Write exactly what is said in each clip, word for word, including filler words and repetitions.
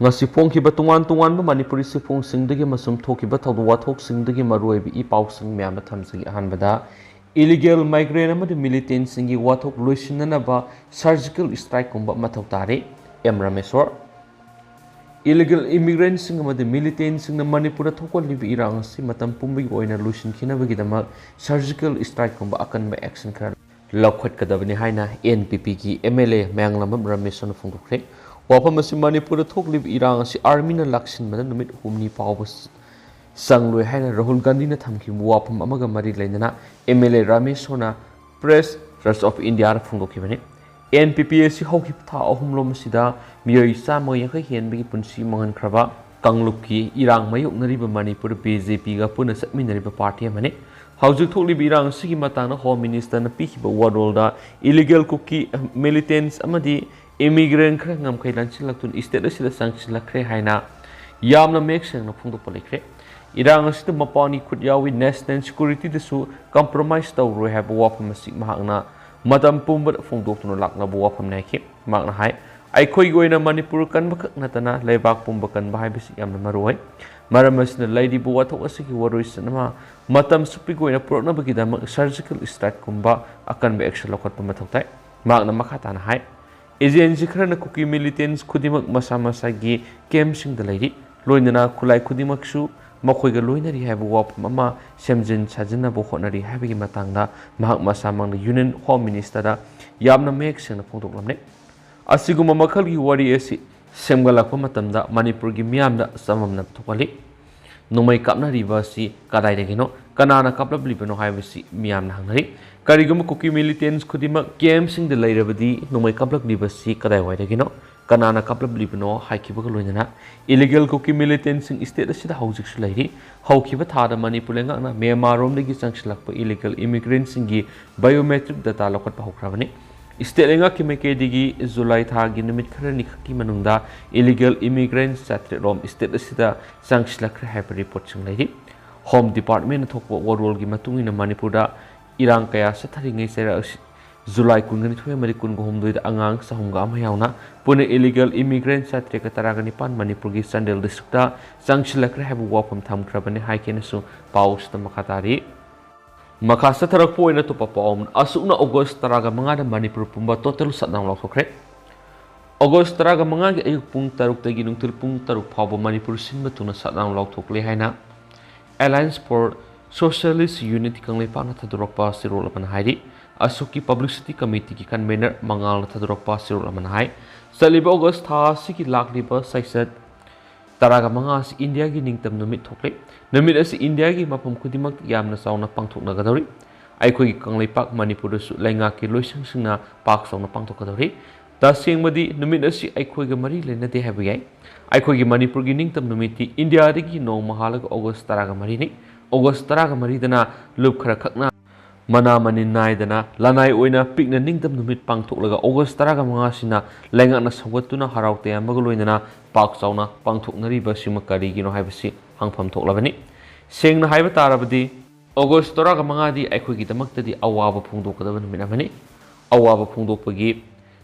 ꯉꯁꯤ ꯐꯣꯡꯈꯤꯕ ꯇꯣꯉꯥꯟ ꯇꯣꯉꯥꯟꯕ ꯃꯅꯤꯄꯨꯔꯤ ꯆꯦꯐꯣꯡꯁꯤꯡꯗꯒꯤ ꯑꯃꯁꯨꯡ ꯊꯣꯛꯈꯤꯕ ꯊꯧꯗꯣꯛ ꯋꯥꯊꯣꯛꯁꯤꯡꯗꯒꯤ ꯃꯔꯨꯑꯣꯏꯕ ꯏ ꯄꯥꯎꯁꯤꯡ ꯃꯌꯥꯝ ꯑꯃ ꯊꯝꯖꯒꯦ꯫ ꯑꯍꯥꯟꯕꯗ, ꯏꯂꯤꯒꯦꯜ ꯃꯥꯏꯒ꯭ꯔꯦꯟ ꯑꯃꯗꯤ ꯃꯤꯂꯤꯇꯦꯟꯁꯤꯡꯒꯤ ꯋꯥꯊꯣꯛ ꯂꯣꯏꯁꯤꯟꯅꯅꯕ ꯁꯔꯖꯤꯀꯦꯜ ꯁ꯭ꯇ꯭ꯔꯥꯏꯛꯀꯨꯝꯕ ꯃꯊꯧ ꯇꯥꯔꯤ, ꯑꯦꯝ ꯔꯥꯃꯦꯁꯣꯔ꯫ ꯏꯂꯤꯒꯦꯜ ꯏꯃꯤꯒ꯭ꯔꯦꯟꯁꯤꯡ ꯑꯃꯗꯤ ꯃꯤꯂꯤꯇꯦꯟꯁꯤꯡꯅ ꯃꯅꯤꯄꯨꯔꯗ ꯊꯣꯛꯍꯜꯂꯤꯕ ꯏꯔꯥꯡ ꯑꯁꯤ ꯃꯇꯝ ꯄꯨꯝꯕꯒꯤ ꯑꯣꯏꯅ ꯂꯣꯏꯁꯤꯟꯈꯤꯅꯕꯒꯤꯗꯃꯛ ꯁꯔꯖꯤꯀꯦꯜ ꯁ꯭ꯇ꯭ꯔꯥꯏꯛꯀꯨꯝꯕ ꯑꯀꯟꯕ ꯑꯦꯛꯁꯟ ꯈꯔ ꯂꯧꯈꯠꯀꯗꯕꯅꯤ ꯍꯥꯏꯅ ꯑꯦꯟ ꯄꯤ ꯄꯤꯒꯤ ꯑꯦꯝ ꯑꯦꯜ ꯑꯦ ꯃꯌꯥꯡꯂꯥꯝꯕꯝ ꯔꯥꯃꯦꯁꯣꯔꯅ ꯐꯣꯡꯗꯣꯛꯈ꯭ꯔꯦ꯫ ꯋꯥꯐꯝ ꯑꯁꯤ ꯃꯅꯤꯄꯨꯔꯗ ꯊꯣꯛꯂꯤꯕ ꯏꯔꯥꯡ ꯑꯁꯤ ꯑꯥꯔꯃꯤꯅ ꯂꯥꯛꯁꯤꯟꯕꯗ ꯅꯨꯃꯤꯠ ꯍꯨꯝꯅꯤ ꯐꯥꯎꯕ ꯆꯪꯂꯣꯏ ꯍꯥꯏꯅ ꯔꯥꯍꯨꯜ ꯒꯥꯟꯙꯤꯅ ꯊꯝꯈꯤꯕ ꯋꯥꯐꯝ ꯑꯃꯒ ꯃꯔꯤ ꯂꯩꯅꯅ ꯑꯦꯝ ꯑꯦꯜ ꯑꯦ ꯔꯥꯃꯦꯁꯣꯔꯅ ꯄ꯭ꯔꯦꯁ ꯇ꯭ꯔꯁ ꯑꯣꯐ ꯏꯟꯗꯤꯌꯥꯗ ꯐꯣꯡꯗꯣꯛꯈꯤꯕꯅꯤ꯫ ꯑꯦꯟ ꯄꯤ ꯄꯤ ꯑꯁꯤ ꯍꯧꯈꯤꯕ ꯊꯥ ꯑꯍꯨꯝꯂꯣꯝ ꯑꯁꯤꯗ ꯃꯤꯑꯣꯏ ꯆꯥꯝꯃ ꯌꯥꯡꯈꯩ ꯍꯦꯟꯕꯒꯤ ꯄꯨꯟꯁꯤ ꯃꯥꯡꯍꯟꯈ꯭ꯔꯕ ꯀꯥꯡꯂꯨꯞꯀꯤ ꯏꯔꯥꯡ ꯃꯥꯌꯣꯛꯅꯔꯤꯕ ꯃꯅꯤꯄꯨꯔ ꯕꯤ ꯖꯦ ꯄꯤꯒ ꯄꯨꯟꯅ ꯆꯠꯃꯤꯟꯅꯔꯤꯕ ꯄꯥꯔꯇꯤ ꯑꯃꯅꯤ꯫ ꯍꯧꯖꯤꯛ ꯊꯣꯛꯂꯤꯕ ꯏꯔꯥꯡ ꯑꯁꯤꯒꯤ ꯃꯇꯥꯡꯗ ꯍꯣꯝ ꯃꯤꯅꯤꯁꯇꯔꯅ ꯄꯤꯈꯤꯕ ꯋꯥꯔꯣꯜꯗ ꯏꯂꯤꯒꯦꯜ ꯀꯨꯀꯤ ꯃꯤꯂꯤꯇꯦꯟꯁ ꯑꯃꯗꯤ ꯏꯃꯤꯒ꯭ꯔꯦꯟ ꯈꯔ ꯉꯝꯈꯩ ꯂꯥꯟꯁꯤꯜꯂꯛꯇꯨꯅ ꯁ꯭ꯇꯦꯠ ꯑꯁꯤꯗ ꯆꯪꯁꯤꯜꯂꯛꯈ꯭ꯔꯦ ꯍꯥꯏꯅ ꯌꯥꯝꯅ ꯃꯌꯦꯛ ꯁꯦꯡꯅ ꯐꯣꯡꯗꯣꯛꯄ ꯂꯩꯈ꯭ꯔꯦ꯫ ꯏꯔꯥꯡ ꯑꯁꯤꯗ ꯃꯄꯥꯟꯒꯤ ꯈꯨꯠ ꯌꯥꯎꯏ, ꯅꯦꯁꯅꯦꯜ ꯁꯦꯀ꯭ꯌꯨꯔꯤꯇꯤꯗꯁꯨ ꯀꯝꯄ꯭ꯔꯣꯃꯥꯏꯁ ꯇꯧꯔꯣꯏ ꯍꯥꯏꯕ ꯋꯥꯐꯝ ꯑꯁꯤ ꯃꯍꯥꯛꯅ ꯃꯇꯝ ꯄꯨꯝꯕꯗ ꯐꯣꯡꯗꯣꯛꯇꯨꯅ ꯂꯥꯛꯂꯕ ꯋꯥꯐꯝꯅꯤ ꯍꯥꯏꯈꯤ꯫ ꯃꯍꯥꯛꯅ ꯍꯥꯏ, ꯑꯩꯈꯣꯏꯒꯤ ꯑꯣꯏꯅ ꯃꯅꯤꯄꯨꯔ ꯀꯟꯕꯈꯛ ꯅꯠꯇꯅ ꯂꯩꯕꯥꯛ ꯄꯨꯝꯕ ꯀꯟꯕ ꯍꯥꯏꯕꯁꯤ ꯌꯥꯝꯅ ꯃꯔꯨ ꯑꯣꯏ꯫ ꯃꯔꯝ ꯑꯁꯤꯅ ꯂꯩꯔꯤꯕ ꯋꯥꯊꯣꯛ ꯑꯁꯤꯒꯤ ꯋꯥꯔꯣꯏꯁꯤꯟ ꯑꯃ ꯃꯇꯝ ꯆꯨꯞꯄꯤꯒꯤ ꯑꯣꯏꯅ ꯄꯨꯔꯛꯅꯕꯒꯤꯗꯃꯛ ꯁꯔꯖꯤꯀꯦꯜ ꯁ꯭ꯇ꯭ꯔꯥꯏꯛꯀꯨꯝꯕ ꯑꯀꯟꯕ ꯑꯦꯛꯁꯟ ꯂꯧꯈꯠꯄ ꯃꯊꯧ ꯇꯥꯏ꯫ ꯃꯍꯥꯛꯅ ꯃꯈꯥ ꯇꯥꯅ ꯍꯥꯏ, ꯑꯦꯖꯦꯟꯁꯤ ꯈꯔꯅ ꯀꯨꯀꯤ ꯃꯤꯂꯤꯇꯦꯟꯁ ꯈꯨꯗꯤꯡꯃꯛ ꯃꯁꯥ ꯃꯁꯥꯒꯤ ꯀꯦꯝꯞꯁꯤꯡꯗ ꯂꯩꯔꯤ, ꯂꯣꯏꯅꯅ ꯈꯨꯠꯂꯥꯏ ꯈꯨꯗꯤꯡꯃꯛꯁꯨ ꯃꯈꯣꯏꯒ ꯂꯣꯏꯅꯔꯤ ꯍꯥꯏꯕ ꯋꯥꯐꯝ ꯑꯃ ꯁꯦꯝꯖꯤꯟ ꯁꯥꯖꯤꯟꯅꯕ ꯍꯣꯠꯅꯔꯤ ꯍꯥꯏꯕꯒꯤ ꯃꯇꯥꯡꯗ ꯃꯍꯥꯛ ꯃꯁꯥꯃꯛꯅ ꯌꯨꯅꯤꯌꯟ ꯍꯣꯝ ꯃꯤꯅꯤꯁꯇꯔꯗ ꯌꯥꯝꯅ ꯃꯌꯦꯛ ꯁꯦꯡꯅ ꯐꯣꯡꯗꯣꯛꯂꯝꯂꯦ꯫ ꯑꯁꯤꯒꯨꯝꯕ ꯃꯈꯜꯒꯤ ꯋꯥꯔꯤ ꯑꯁꯤ ꯁꯦꯝꯒꯠꯂꯛꯄ ꯃꯇꯝꯗ ꯃꯅꯤꯄꯨꯔꯒꯤ ꯃꯤꯌꯥꯝꯗ ꯆꯃꯝꯅꯕ ꯊꯣꯛꯍꯜꯂꯤ꯫ ꯅꯣꯡꯃꯩ ꯀꯥꯞꯅꯔꯤꯕ ꯑꯁꯤ ꯀꯗꯥꯏꯗꯒꯤꯅꯣ? ꯀꯅꯥꯅ ꯀꯥꯞꯂꯛꯂꯤꯕꯅꯣ ꯍꯥꯏꯕꯁꯤ ꯃꯤꯌꯥꯝꯅ ꯍꯪꯅꯔꯤ꯫ ꯀꯔꯤꯒꯨꯝꯕ ꯀꯨꯀꯤ ꯃꯤꯂꯤꯇꯦꯟꯁ ꯈꯨꯗꯤꯡꯃꯛ ꯀꯦꯝꯞꯁꯤꯡꯗ ꯂꯩꯔꯕꯗꯤ ꯅꯣꯡꯃꯩ ꯀꯥꯞꯂꯛꯂꯤꯕꯁꯤ ꯀꯗꯥꯏꯋꯥꯏꯗꯒꯤꯅꯣ? ꯀꯅꯥꯅ ꯀꯥꯞꯂꯛꯂꯤꯕꯅꯣ ꯍꯥꯏꯈꯤꯕꯒ ꯂꯣꯏꯅꯅ ꯏꯂꯤꯒꯦꯜ ꯀꯨꯀꯤ ꯃꯤꯂꯤꯇꯦꯟꯁꯤꯡ ꯁ꯭ꯇꯦꯠ ꯑꯁꯤꯗ ꯍꯧꯖꯤꯛꯁꯨ ꯂꯩꯔꯤ꯫ ꯍꯧꯈꯤꯕ ꯊꯥꯗ ꯃꯅꯤꯄꯨꯔ ꯂꯩꯉꯥꯛꯅ ꯃ꯭ꯌꯥꯟꯃꯥꯔꯔꯣꯝꯗꯒꯤ ꯆꯪꯁꯤꯜꯂꯛꯄ ꯏꯂꯤꯒꯦꯜ ꯏꯃꯤꯒ꯭ꯔꯦꯟꯁꯤꯡꯒꯤ ꯕꯥꯏꯑꯣꯃꯦꯇ꯭ꯔꯤꯛ ꯗꯇꯥ ꯂꯧꯈꯠꯄ ꯍꯧꯈ꯭ꯔꯕꯅꯤ꯫ ꯁ꯭ꯇꯦꯠ ꯂꯩꯉꯥꯛꯀꯤ ꯃꯥꯏꯀꯩꯗꯒꯤ ꯖꯨꯂꯥꯏ ꯊꯥꯒꯤ ꯅꯨꯃꯤꯠ ꯈꯔꯅꯤ ꯈꯛꯀꯤ ꯃꯅꯨꯡꯗ ꯏꯂꯤꯒꯦꯜ ꯏꯃꯤꯒ꯭ꯔꯦꯟ ꯆꯥꯇ꯭ꯔꯦꯠ ꯔꯣꯝ ꯁ꯭ꯇꯦꯠ ꯑꯁꯤꯗ ꯆꯪꯁꯤꯜꯂꯛꯈ꯭ꯔꯦ ꯍꯥꯏꯕ ꯔꯤꯄꯣꯔꯠꯁꯤꯡ ꯂꯩꯔꯤ꯫ ꯍꯣꯝ ꯗꯤꯄꯥꯔꯠꯃꯦꯟꯅ ꯊꯣꯛꯄ ꯋꯥꯔꯣꯜꯒꯤ ꯃꯇꯨꯡ ꯏꯟꯅ ꯃꯅꯤꯄꯨꯔꯗ ꯏꯔꯥꯡ ꯀꯌꯥ ꯆꯠꯊꯔꯤꯉꯩ ꯆꯩꯔꯥꯛ ꯑꯁꯤ ꯖꯨꯂꯥꯏ ꯀꯨꯟꯒ ꯅꯤꯊꯣꯏ ꯑꯃꯗꯤ ꯀꯨꯟꯒ ꯍꯨꯝꯗꯣꯏꯗ ꯑꯉꯥꯡ ꯆꯍꯨꯝꯒ ꯑꯃ ꯌꯥꯎꯅ ꯄꯨꯟꯅ ꯏꯂꯤꯒꯦꯜ ꯏꯃꯤꯒ꯭ꯔꯦꯟ ꯆꯥꯇ꯭ꯔꯦꯠꯀ ꯇꯔꯥꯒ ꯅꯤꯄꯥꯟ ꯃꯅꯤꯄꯨꯔꯒꯤ ꯆꯥꯟꯗꯦꯜ ꯗꯤꯁꯇ꯭ꯔꯤꯛꯇ ꯆꯪꯁꯤꯜꯂꯛꯈ꯭ꯔꯦ ꯍꯥꯏꯕ ꯋꯥꯐꯝ ꯊꯝꯈ꯭ꯔꯕꯅꯤ ꯍꯥꯏꯈꯤꯅꯁꯨ ꯄꯥꯎ ꯑꯁꯤꯗ ꯃꯈꯥ ꯇꯥꯔꯤ꯫ ꯃꯈꯥ ꯆꯠꯊꯔꯛꯄ ꯑꯣꯏꯅ ꯑꯇꯣꯞꯄ ꯄꯥꯎ ꯑꯃꯅ, ꯑꯁꯨꯛꯅ ꯑꯣꯒꯁ ꯇꯔꯥꯒ ꯃꯉꯥꯗ ꯃꯅꯤꯄꯨꯔ ꯄꯨꯝꯕ ꯇꯣꯇꯦꯜ ꯁꯠꯗꯥꯎꯟ ꯂꯥꯎꯊꯣꯛꯈ꯭ꯔꯦ꯫ ꯑꯣꯒꯁ ꯇꯔꯥꯒ ꯃꯉꯥꯒꯤ ꯑꯌꯨꯛ ꯄꯨꯡ ꯇꯔꯨꯛꯇꯒꯤ ꯅꯨꯡꯊꯤꯜ ꯄꯨꯡ ꯇꯔꯨꯛ ꯐꯥꯎꯕ ꯃꯅꯤꯄꯨꯔ ꯁꯤꯟꯕ ꯊꯨꯡꯅ ꯁꯠꯗꯥꯎꯟ ꯂꯥꯎꯊꯣꯛꯂꯦ ꯍꯥꯏꯅ Alliance for Socialist Unity ꯀꯪꯂꯩꯄꯥꯛꯅ ꯊꯥꯗꯣꯔꯛꯄ ꯆꯦꯔꯣꯜ ꯑꯃꯅ ꯍꯥꯏꯔꯤ꯫ ꯑꯁꯨꯛꯀꯤ ꯄꯕ꯭ꯂꯤꯁꯤꯇꯤ ꯀꯃꯤꯇꯤꯒꯤ ꯀꯟꯚꯦꯅꯔ ꯃꯉꯥꯜꯅ ꯊꯥꯗꯣꯔꯛꯄ ꯆꯦꯔꯣꯜ ꯑꯃꯅ ꯍꯥꯏ, ꯆꯠꯂꯤꯕ ꯑꯣꯒꯁ ꯊꯥ ꯑꯁꯤꯒꯤ ꯂꯥꯛꯂꯤꯕ ꯆꯩꯆꯠ ꯇꯔꯥꯒ ꯃꯉꯥ ꯑꯁꯤ ꯏꯟꯗꯤꯌꯥꯒꯤ ꯅꯤꯡꯇꯝ ꯅꯨꯃꯤꯠ ꯊꯣꯛꯂꯦ꯫ ꯅꯨꯃꯤꯠ ꯑꯁꯤ ꯏꯟꯗꯤꯌꯥꯒꯤ ꯃꯐꯝ ꯈꯨꯗꯤꯡꯃꯛꯇ ꯌꯥꯝꯅ ꯆꯥꯎꯅ ꯄꯥꯡꯊꯣꯛꯅꯒꯗꯧꯔꯤ꯫ ꯑꯩꯈꯣꯏꯒꯤ ꯀꯪꯂꯩꯄꯥꯛ ꯃꯅꯤꯄꯨꯔꯗꯁꯨ ꯂꯩꯉꯥꯛꯀꯤ ꯂꯣꯏꯁꯪꯁꯤꯡꯅ ꯄꯥꯛ ꯆꯥꯎꯅ ꯄꯥꯡꯊꯣꯛꯀꯗꯧꯔꯤ꯫ ꯇꯁꯦꯡꯕꯗꯤ ꯅꯨꯃꯤꯠ ꯑꯁꯤ ꯑꯩꯈꯣꯏꯒ ꯃꯔꯤ ꯂꯩꯅꯗꯦ ꯍꯥꯏꯕ ꯌꯥꯏ꯫ ꯑꯩꯈꯣꯏꯒꯤ ꯃꯅꯤꯄꯨꯔꯒꯤ ꯅꯤꯡꯇꯝ ꯅꯨꯃꯤꯠꯇꯤ ꯏꯟꯗꯤꯌꯥꯗꯒꯤ ꯅꯣꯡꯃ ꯍꯥꯜꯂꯒ ꯑꯣꯒꯁ ꯇꯔꯥꯒ ꯃꯔꯤꯅꯤ꯫ ꯑꯣꯒꯁ ꯇꯔꯥꯒ ꯃꯔꯤꯗꯅ ꯂꯨꯞ ꯈꯔ ꯈꯛꯅ ꯃꯅꯥ ꯃꯅꯤꯟ ꯅꯥꯏꯗꯅ ꯂꯅꯥꯏ ꯑꯣꯏꯅ ꯄꯤꯛꯅ ꯅꯤꯡꯇꯝ ꯅꯨꯃꯤꯠ ꯄꯥꯡꯊꯣꯛꯂꯒ ꯑꯣꯒꯁ ꯇꯔꯥꯒ ꯃꯉꯥꯁꯤꯅ ꯂꯩꯉꯥꯛꯅ ꯁꯧꯒꯠꯇꯨꯅ ꯍꯔꯥꯎ ꯇꯌꯥꯝꯕꯒ ꯂꯣꯏꯅꯅ ꯄꯥꯛ ꯆꯥꯎꯅ ꯄꯥꯡꯊꯣꯛꯅꯔꯤꯕꯁꯤꯃ ꯀꯔꯤꯒꯤꯅꯣ ꯍꯥꯏꯕꯁꯤ ꯍꯪꯐꯝ ꯊꯣꯛꯂꯕꯅꯤ꯫ ꯁꯦꯡꯅ ꯍꯥꯏꯕ ꯇꯥꯔꯕꯗꯤ, ꯑꯣꯒꯁ ꯇꯔꯥꯒ ꯃꯉꯥꯗꯤ ꯑꯩꯈꯣꯏꯒꯤꯗꯃꯛꯇꯗꯤ ꯑꯋꯥꯕ ꯐꯣꯡꯗꯣꯛꯀꯗꯕ ꯅꯨꯃꯤꯠ ꯑꯃꯅꯤ꯫ ꯑꯋꯥꯕ ꯐꯣꯡꯗꯣꯛꯄꯒꯤ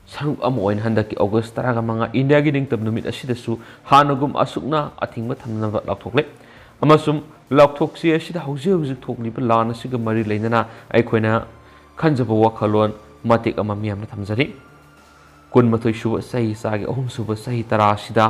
ꯁꯔꯨꯛ ꯑꯃ ꯑꯣꯏꯅ ꯍꯟꯗꯛꯀꯤ ꯑꯣꯒꯁ ꯇꯔꯥꯒ ꯃꯉꯥ ꯏꯟꯗꯤꯌꯥꯒꯤ ꯅꯤꯡꯇꯝ ꯅꯨꯃꯤꯠ ꯑꯁꯤꯗꯁꯨ ꯍꯥꯟꯅꯒꯨꯝ ꯑꯁꯨꯛꯅ ꯑꯊꯤꯡꯕ ꯊꯝꯅꯕ ꯂꯥꯎꯊꯣꯛꯂꯦ꯫ ꯑꯃꯁꯨꯡ ꯂꯥꯎꯊꯣꯛꯆꯦ ꯑꯁꯤꯗ ꯍꯧꯖꯤꯛ ꯍꯧꯖꯤꯛ ꯊꯣꯛꯂꯤꯕ ꯂꯥꯟ ꯑꯁꯤꯒ ꯃꯔꯤ ꯂꯩꯅꯅ ꯑꯩꯈꯣꯏꯅ ꯈꯟꯖꯕ ꯋꯥꯈꯜꯂꯣꯟ ꯃꯇꯦꯛ ꯑꯃ ꯃꯤꯌꯥꯝꯅ ꯊꯝꯖꯔꯤ꯫ ꯀꯨꯟꯃꯥꯊꯣꯏ ꯁꯨꯕ ꯆꯍꯤ ꯆꯥꯒꯤ ꯑꯍꯨꯝ ꯁꯨꯕ ꯆꯍꯤ ꯇꯔꯥ ꯑꯁꯤꯗ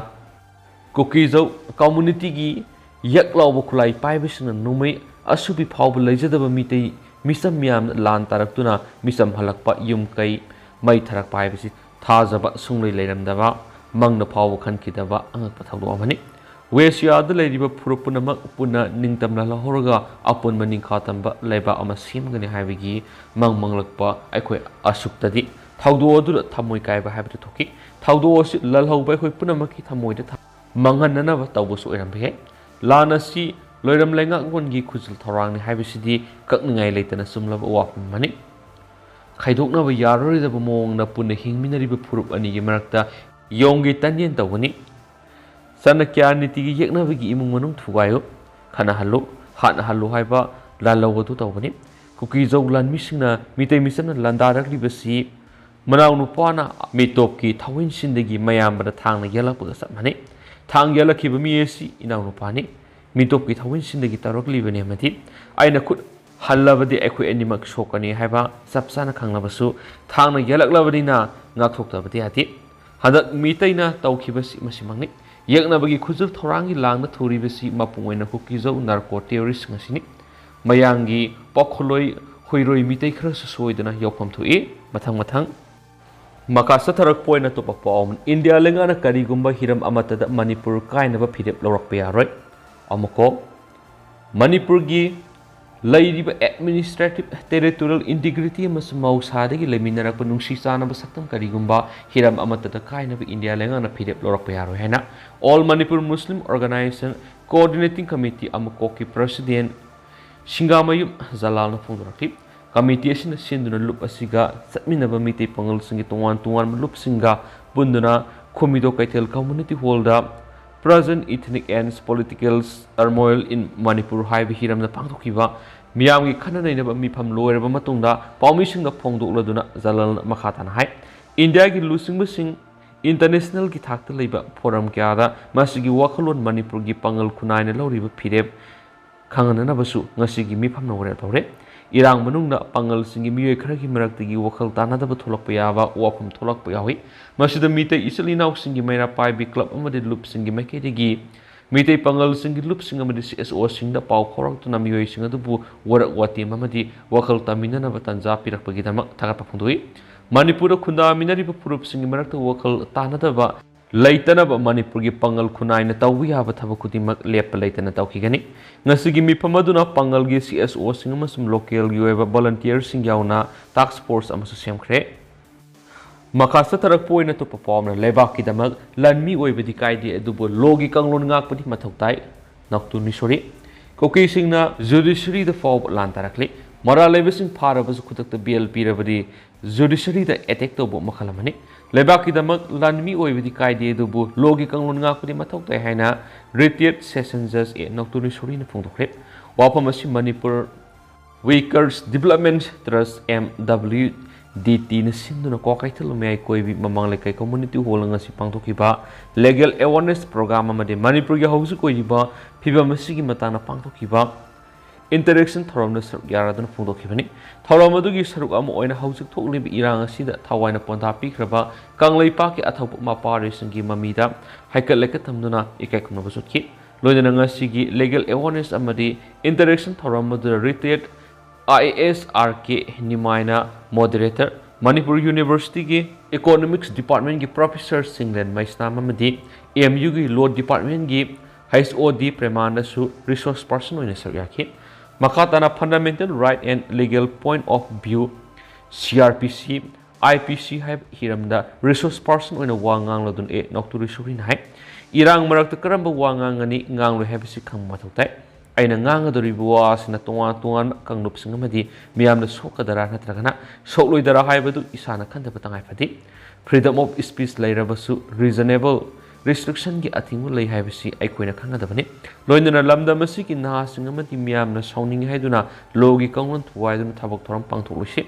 ꯀꯨꯀꯤꯖꯧ ꯀꯝꯃꯨꯅꯤꯇꯤꯒꯤ ꯌꯛ ꯂꯥꯎꯕ ꯈꯨꯠꯂꯥꯏ ꯄꯥꯏꯕꯁꯤꯡꯅ ꯅꯣꯡꯃꯩ ꯑꯁꯨꯕꯤ ꯐꯥꯎꯕ ꯂꯩꯖꯗꯕ ꯃꯤꯇꯩ ꯃꯤꯆꯝ ꯃꯤꯌꯥꯝꯅ ꯂꯥꯟ ꯇꯥꯔꯛꯇꯨꯅ ꯃꯤꯆꯝ ꯍꯜꯂꯛꯄ, ꯌꯨꯝ ꯀꯩ ꯃꯩ ꯊꯥꯔꯛꯄ ꯍꯥꯏꯕꯁꯤ ꯊꯥꯖꯕ ꯁꯨꯡꯂꯩ ꯂꯩꯔꯝꯗꯕ, ꯃꯪꯗ ꯐꯥꯎꯕ ꯈꯟꯈꯤꯗꯕ ꯑꯉꯛꯄ ꯊꯧꯗꯣꯛ ꯑꯃꯅꯤ꯫ ꯋꯦꯁꯤꯌꯥꯗ ꯂꯩꯔꯤꯕ ꯐꯨꯔꯨꯞ ꯄꯨꯝꯅꯃꯛ ꯄꯨꯟꯅ ꯅꯤꯡꯇꯝ ꯂꯥꯜꯍꯧꯔꯒ ꯑꯄꯨꯟꯕ ꯅꯤꯡꯈꯥ ꯇꯝꯕ ꯂꯩꯕꯥꯛ ꯑꯃ ꯁꯦꯝꯒꯅꯤ ꯍꯥꯏꯕꯒꯤ ꯃꯪ ꯃꯪꯂꯛꯄ ꯑꯩꯈꯣꯏ ꯑꯁꯨꯛꯇꯗꯤ ꯊꯧꯗꯣꯛ ꯑꯗꯨꯗ ꯊꯃꯣꯏ ꯀꯥꯏꯕ ꯍꯥꯏꯕꯗꯨ ꯊꯣꯛꯈꯤ꯫ ꯊꯧꯗꯣꯛ ꯑꯁꯤ ꯂꯥꯜꯍꯧꯕ ꯑꯩꯈꯣꯏ ꯄꯨꯝꯅꯃꯛꯀꯤ ꯊꯃꯣꯏꯗ ꯊ-, ꯃꯥꯡꯍꯟꯅꯅꯕ ꯇꯧꯕꯁꯨ ꯑꯣꯏꯔꯝꯕ ꯌꯥꯏ꯫ ꯂꯥꯟ ꯑꯁꯤ ꯂꯣꯏꯔꯝ ꯂꯩꯉꯥꯛꯂꯣꯟꯒꯤ ꯈꯨꯖꯤꯜ ꯊꯧꯔꯥꯡꯅꯤ ꯍꯥꯏꯕꯁꯤꯗꯤ ꯀꯛꯅꯤꯡꯉꯥꯏ ꯂꯩꯇꯅ ꯆꯨꯝꯂꯕ ꯋꯥꯐꯝ ꯑꯃꯅꯤ꯫ ꯈꯥꯏꯗꯣꯛꯅꯕ ꯌꯥꯔꯔꯣꯏꯗꯕ ꯃꯑꯣꯡꯗ ꯄꯨꯟꯅ ꯍꯤꯡꯃꯤꯟꯅꯔꯤꯕ ꯐꯨꯔꯨꯞ ꯑꯅꯤꯒꯤ ꯃꯔꯛꯇ ꯌꯣꯡꯒꯤ ꯇꯟꯌꯦꯟ ꯇꯧꯒꯅꯤ꯫ ꯆꯥꯅꯀ꯭ꯌ ꯅꯤꯇꯤꯒꯤ ꯌꯦꯛꯅꯕꯒꯤ ꯏꯃꯨꯡ ꯃꯅꯨꯡ ꯊꯨꯒꯥꯏꯌꯨ, ꯈꯠꯅꯍꯜꯂꯨ, ꯍꯥꯠꯅꯍꯜꯂꯨ ꯍꯥꯏꯕ ꯂꯥꯜꯂꯧ ꯑꯗꯨ ꯇꯧꯕꯅꯤ꯫ ꯀꯨꯀꯤꯖꯧ ꯂꯥꯟꯃꯤꯁꯤꯡꯅ ꯃꯤꯇꯩ ꯃꯤꯆꯝꯅ ꯂꯥꯟꯗꯥꯔꯛꯂꯤꯕꯁꯤ ꯃꯅꯥꯎꯅꯨꯄꯥꯅ ꯃꯤꯇꯣꯞꯀꯤ ꯊꯋꯥꯏꯁꯤꯟꯗꯒꯤ ꯃꯌꯥꯝꯕꯗ ꯊꯥꯡꯅ ꯌꯥꯜꯂꯛꯄꯒ ꯆꯞ ꯃꯥꯟꯅꯩ꯫ ꯊꯥꯡ ꯌꯥꯜꯂꯛꯈꯤꯕ ꯃꯤ ꯑꯁꯤ ꯏꯅꯥꯎꯅꯨꯄꯥꯅꯤ꯫ ꯃꯤꯇꯣꯞꯀꯤ ꯊꯋꯥꯏꯁꯤꯟꯗꯒꯤ ꯇꯧꯔꯛꯂꯤꯕꯅꯤ ꯑꯃꯗꯤ ꯑꯩꯅ ꯈꯨꯠ ꯍꯜꯂꯕꯗꯤ ꯑꯩꯈꯣꯏ ꯑꯅꯤꯃꯛ ꯁꯣꯛꯀꯅꯤ ꯍꯥꯏꯕ ꯆꯞ ꯆꯥꯅ ꯈꯪꯂꯕꯁꯨ ꯊꯥꯡꯅ ꯌꯥꯜꯂꯛꯂꯕꯅꯤꯅ ꯉꯥꯛꯊꯣꯛꯇꯕꯗꯤ ꯌꯥꯗꯦ꯫ ꯍꯟꯗꯛ ꯃꯤꯇꯩꯅ ꯇꯧꯈꯤꯕꯁꯤ ꯃꯁꯤꯃꯛꯅꯤ꯫ ꯌꯦꯛꯅꯕꯒꯤ ꯈꯨꯖꯤꯜ ꯊꯧꯔꯥꯡꯒꯤ ꯂꯥꯡꯗ ꯊꯨꯔꯤꯕꯁꯤ ꯃꯄꯨꯡ ꯑꯣꯏꯅ ꯀꯨꯀꯤꯖꯧ ꯅꯥꯔꯀꯣ ꯇꯦꯔꯣꯔꯤꯁ ꯑꯁꯤꯅꯤ꯫ ꯃꯌꯥꯡꯒꯤ ꯄꯥꯎꯈꯣꯜꯂꯣꯏ ꯍꯨꯏꯔꯣꯏ ꯃꯤꯇꯩ ꯈꯔꯁꯨ ꯁꯣꯏꯗꯅ ꯌꯥꯎꯐꯝ ꯊꯣꯛꯏ꯫ ꯃꯊꯪ ꯃꯊꯪ꯫ ꯃꯈꯥ ꯆꯠꯊꯔꯛꯄ ꯑꯣꯏꯅ ꯑꯇꯣꯞꯄ ꯄꯥꯎ ꯑꯃ, ꯏꯟꯗꯤꯌꯥ ꯂꯩꯉꯥꯛꯅ ꯀꯔꯤꯒꯨꯝꯕ ꯍꯤꯔꯝ ꯑꯃꯠꯇꯗ ꯃꯅꯤꯄꯨꯔ ꯀꯥꯏꯅꯕ ꯐꯤꯔꯦꯞ ꯂꯧꯔꯛꯄ ꯌꯥꯔꯣꯏ꯫ ꯑꯃꯨꯛꯀꯣ, ꯃꯅꯤꯄꯨꯔꯒꯤ ꯂꯩꯔꯤꯕ administrative territorial integrity ꯑꯃꯁꯨꯡ ꯃꯍꯧꯁꯥꯗꯒꯤ ꯂꯩꯃꯤꯟꯅꯔꯛꯄ ꯅꯨꯡꯁꯤ ꯆꯥꯟꯅꯕ ꯁꯛꯇꯝ ꯀꯔꯤꯒꯨꯝꯕ ꯍꯤꯔꯝ ꯑꯃꯠꯇꯗ ꯀꯥꯏꯅꯕ ꯏꯟꯗꯤꯌꯥ ꯂꯩꯉꯥꯛꯅ ꯐꯤꯔꯦꯞ ꯂꯧꯔꯛꯄ ꯌꯥꯔꯣꯏ ꯍꯥꯏꯅ All Manipur Muslim Organisation Coordinating Committee ꯑꯃꯀꯣꯛꯀꯤ president ꯁꯤꯡꯒꯥꯃꯌꯨꯝ ꯖꯂꯥꯜꯅ ꯐꯣꯡꯗꯣꯔꯛꯈꯤ꯫ ꯀꯃꯤꯇꯤ ꯑꯁꯤꯅ ꯁꯤꯟꯗꯨꯅ ꯂꯨꯞ ꯑꯁꯤꯒ ꯆꯠꯃꯤꯟꯅꯕ ꯃꯤꯇꯩ ꯄꯥꯉꯜꯁꯤꯡꯒꯤ ꯇꯣꯉꯥꯟ ꯇꯣꯉꯥꯟꯕ ꯂꯨꯞꯁꯤꯡꯒ ꯄꯨꯟꯗꯨꯅ ꯈꯨꯃꯤꯗꯣ ꯀꯩꯊꯦꯜ community hallꯗ Present Ethnic and Political Turmoil in Manipur ꯍꯥꯏꯕ ꯍꯤꯔꯝꯗ ꯄꯥꯡꯊꯣꯛꯈꯤꯕ ꯃꯤꯌꯥꯝꯒꯤ ꯈꯟꯅ ꯅꯩꯅꯕ ꯃꯤꯐꯝ ꯂꯣꯏꯔꯕ ꯃꯇꯨꯡꯗ ꯄꯥꯎꯃꯤꯁꯤꯡꯗ ꯐꯣꯡꯗꯣꯛꯂꯗꯨꯅ ꯖꯂꯥꯜꯅ ꯃꯈꯥ ꯇꯥꯅ ꯍꯥꯏ, ꯏꯟꯗꯤꯌꯥꯒꯤ ꯂꯨꯆꯤꯡꯕꯁꯤꯡ, internationalꯒꯤ ꯊꯥꯛꯇ ꯂꯩꯕ forum ꯀꯌꯥꯗ ꯃꯁꯤꯒꯤ ꯋꯥꯈꯜꯂꯣꯟ ꯃꯅꯤꯄꯨꯔꯒꯤ ꯄꯥꯉꯜ ꯈꯨꯟꯅꯥꯏꯅ ꯂꯧꯔꯤꯕ ꯐꯤꯔꯦꯞ ꯈꯪꯍꯟꯅꯅꯕꯁꯨ ꯉꯁꯤꯒꯤ ꯃꯤꯐꯝꯅ ꯋꯥꯔꯦꯞ ꯂꯧꯔꯦ꯫ ꯏꯔꯥꯡ ꯃꯅꯨꯡꯗ ꯄꯥꯉꯜꯁꯤꯡꯒꯤ ꯃꯤꯑꯣꯏ ꯈꯔꯒꯤ ꯃꯔꯛꯇꯒꯤ ꯋꯥꯈꯜ ꯇꯥꯅꯗꯕ ꯊꯣꯛꯂꯛꯄ ꯌꯥꯕ ꯋꯥꯐꯝ ꯊꯣꯛꯂꯛꯄ ꯌꯥꯎꯏ꯫ ꯃꯁꯤꯗ ꯃꯤꯇꯩ ꯏꯆꯤꯜ ꯏꯅꯥꯎꯁꯤꯡꯒꯤ ꯃꯩꯔꯥ ꯄꯥꯏꯕꯤ club ꯑꯃꯗꯤ ꯂꯨꯞꯁꯤꯡꯒꯤ ꯃꯥꯏꯀꯩꯗꯒꯤ ꯃꯤꯇꯩ ꯄꯥꯉꯜꯁꯤꯡꯒꯤ ꯂꯨꯞꯁꯤꯡ ꯑꯃꯗꯤ CSOꯁꯤꯡꯗ ꯄꯥꯎ ꯐꯥꯎꯔꯛꯇꯨꯅ ꯃꯤꯑꯣꯏꯁꯤꯡ ꯑꯗꯨꯕꯨ ꯋꯥꯔꯛ ꯋꯥꯇꯦꯝ ꯑꯃꯗꯤ ꯋꯥꯈꯜ ꯇꯝꯃꯤꯟꯅꯅꯕ ꯇꯥꯟꯖꯥ ꯄꯤꯔꯛꯄꯒꯤꯗꯃꯛ ꯊꯥꯒꯠꯄ ꯐꯣꯡꯗꯣꯛꯏ꯫ ꯃꯅꯤꯄꯨꯔꯗ ꯈꯨꯟꯗꯥꯃꯤꯟꯅꯔꯤꯕ ꯐꯨꯔꯨꯞꯁꯤꯡꯒꯤ ꯃꯔꯛꯇ ꯋꯥꯈꯜ ꯇꯥꯅꯗꯕ ꯂꯩꯇꯅꯕ ꯃꯅꯤꯄꯨꯔꯒꯤ ꯄꯥꯉꯜ ꯈꯨꯟꯅꯥꯏꯅ ꯇꯧꯕ ꯌꯥꯕ ꯊꯕꯛ ꯈꯨꯗꯤꯡꯃꯛ ꯂꯦꯞꯄ ꯂꯩꯇꯅ ꯇꯧꯈꯤꯒꯅꯤ꯫ ꯉꯁꯤꯒꯤ ꯃꯤꯐꯝ ꯑꯗꯨꯅ ꯄꯥꯉꯜꯒꯤ CSOꯁꯤꯡ ꯑꯃꯁꯨꯡ localꯒꯤ ꯑꯣꯏꯕ volunteerꯁꯤꯡ ꯌꯥꯎꯅ task force ꯑꯃꯁꯨ ꯁꯦꯝꯈ꯭ꯔꯦ꯫ ꯃꯈꯥ ꯆꯠꯊꯔꯛꯄ ꯑꯣꯏꯅ ꯑꯇꯣꯞꯄ ꯄꯥꯎ ꯑꯃꯅ, ꯂꯩꯕꯥꯛꯀꯤꯗꯃꯛ ꯂꯥꯟꯃꯤ ꯑꯣꯏꯕꯗꯤ ꯀꯥꯏꯗꯦ, ꯑꯗꯨꯕꯨ lawꯒꯤ ꯀꯥꯡꯂꯣꯟ ꯉꯥꯛꯄꯗꯤ ꯃꯊꯧ ꯇꯥꯏ꯫ ꯅꯥꯎꯇꯣꯟ ꯏꯁꯣꯔꯤ꯫ ꯀꯨꯀꯤꯁꯤꯡꯅ judiciaryꯗ ꯐꯥꯎꯕ ꯂꯥꯟ ꯇꯥꯔꯛꯂꯤ꯫ ꯃꯔꯥꯜ ꯂꯩꯕꯁꯤꯡ ꯐꯥꯔꯕꯁꯨ ꯈꯨꯗꯛꯇ bail ꯄꯤꯔꯕꯗꯤ judiciaryꯗ attack ꯇꯧꯕ ꯃꯈꯜ ꯑꯃꯅꯤ꯫ ꯂꯩꯕꯥꯛꯀꯤꯗꯃꯛ ꯂꯥꯟꯃꯤ ꯑꯣꯏꯕꯗꯤ ꯀꯥꯏꯗꯦ, ꯑꯗꯨꯕꯨ lawꯒꯤ ꯀꯥꯡꯂꯣꯟ ꯉꯥꯛꯄꯗꯤ ꯃꯊꯧ ꯇꯥꯏ ꯍꯥꯏꯅ retired session judge A ꯅꯥꯎꯇꯣꯟ ꯏꯁꯣꯔꯤꯅ ꯐꯣꯡꯗꯣꯛꯈ꯭ꯔꯦ꯫ ꯋꯥꯐꯝ ꯑꯁꯤ Manipur Wakers Development Trust, M W D T ꯅ ꯁꯤꯟꯗꯨꯅ ꯀ꯭ꯋꯥꯀꯩꯊꯦꯜ ꯃꯌꯥꯏ ꯀꯣꯏꯕꯤ ꯃꯃꯥꯡ ꯂꯩꯀꯥꯏ community hall ꯉꯁꯤ ꯄꯥꯡꯊꯣꯛꯈꯤꯕ legal awareness program ꯑꯃꯗꯤ ꯃꯅꯤꯄꯨꯔꯒꯤ ꯍꯧꯖꯤꯛ ꯑꯣꯏꯔꯤꯕ ꯐꯤꯕꯝ ꯑꯁꯤꯒꯤ ꯃꯇꯥꯡꯗ ꯄꯥꯡꯊꯣꯛꯈꯤꯕ interaction ꯊꯧꯔꯝꯗ ꯁꯔꯨꯛ ꯌꯥꯔꯗꯨꯅ ꯐꯣꯡꯗꯣꯛꯈꯤꯕꯅꯤ꯫ ꯊꯧꯔꯝ ꯑꯗꯨꯒꯤ ꯁꯔꯨꯛ ꯑꯃ ꯑꯣꯏꯅ ꯍꯧꯖꯤꯛ ꯊꯣꯛꯂꯤꯕ ꯏꯔꯥꯡ ꯑꯁꯤꯗ ꯊꯋꯥꯏꯅ ꯄꯣꯟꯊꯥ ꯄꯤꯈ꯭ꯔꯕ ꯀꯪꯂꯩꯄꯥꯛꯀꯤ ꯑꯊꯧꯕ ꯃꯄꯥꯔꯣꯏꯁꯤꯡꯒꯤ ꯃꯃꯤꯗ ꯍꯩꯀꯠ ꯂꯩꯀꯠ ꯊꯝꯗꯨꯅ ꯏꯀꯥꯏ ꯈꯨꯝꯅꯕ ꯎꯠꯈꯤ꯫ ꯂꯣꯏꯅꯅ ꯉꯁꯤꯒꯤ legal awareness ꯑꯃꯗꯤ interaction ꯊꯧꯔꯝ ꯑꯗꯨꯗ retired I A S R K ꯅꯤꯃꯥꯏꯅ moderator, Manipur University ꯒꯤ Economics Department ꯀꯤ Professor ꯁꯤꯡꯂꯦꯟ ꯃꯩꯁꯅꯥꯝ ꯑꯃꯗꯤ M U ꯒꯤ Law Department ꯀꯤ H O D ꯄ꯭ꯔꯦꯃꯥꯅꯟꯗꯁꯨ resource person ꯑꯣꯏꯅ ꯁꯔꯨꯛ ꯌꯥꯈꯤ꯫ ꯃꯈꯥ ꯇꯥꯅ Fundamental Right and Legal Point of View, C R P C, I P C ꯍꯥꯏꯕ ꯍꯤꯔꯝꯗ resource person ꯑꯣꯏꯅ ꯋꯥ ꯉꯥꯡꯂꯗꯨꯅ ꯑꯦ ꯅꯣꯛꯇꯨꯔꯤ ꯁꯨꯔꯤꯅ ꯍꯥꯏ, ꯏꯔꯥꯡ ꯃꯔꯛꯇ ꯀꯔꯝꯕ ꯋꯥ ꯉꯥꯡꯒꯅꯤ, ꯉꯥꯡꯂꯣꯏ ꯍꯥꯏꯕꯁꯤ ꯈꯪꯕ ꯃꯊꯧ ꯇꯥꯏ꯫ ꯑꯩꯅ ꯉꯥꯡꯒꯗꯧꯔꯤꯕ ꯋꯥ ꯑꯁꯤꯅ ꯇꯣꯉꯥꯟ ꯇꯣꯉꯥꯟꯕ ꯀꯥꯡꯂꯨꯞꯁꯤꯡ ꯑꯃꯗꯤ ꯃꯤꯌꯥꯝꯗ ꯁꯣꯛꯀꯗꯔꯥ ꯅꯠꯇ꯭ꯔꯒꯅ ꯁꯣꯛꯂꯣꯏꯗꯔꯥ ꯍꯥꯏꯕꯗꯨ ꯏꯁꯥꯅ ꯈꯟꯊꯕ ꯇꯉꯥꯏ ꯐꯗꯦ꯫ Freedom of speech ꯂꯩꯔꯕꯁꯨ reasonable restriction ꯒꯤ ꯑꯊꯤꯡꯕ ꯂꯩ ꯍꯥꯏꯕꯁꯤ ꯑꯩꯈꯣꯏꯅ ꯈꯪꯒꯗꯕꯅꯤ꯫ ꯂꯣꯏꯅꯅ ꯂꯝꯗꯝ ꯑꯁꯤꯒꯤ ꯅꯍꯥꯁꯤꯡ ꯑꯃꯗꯤ ꯃꯤꯌꯥꯝꯅ ꯁꯥꯎꯅꯤꯡꯉꯤ ꯍꯥꯏꯗꯨꯅ law ꯒꯤ ꯀꯥꯡꯂꯣꯟ ꯊꯨꯒꯥꯏꯗꯨꯅ ꯊꯕꯛ ꯊꯧꯔꯝ ꯄꯥꯡꯊꯣꯛꯂꯣꯏꯁꯤ꯫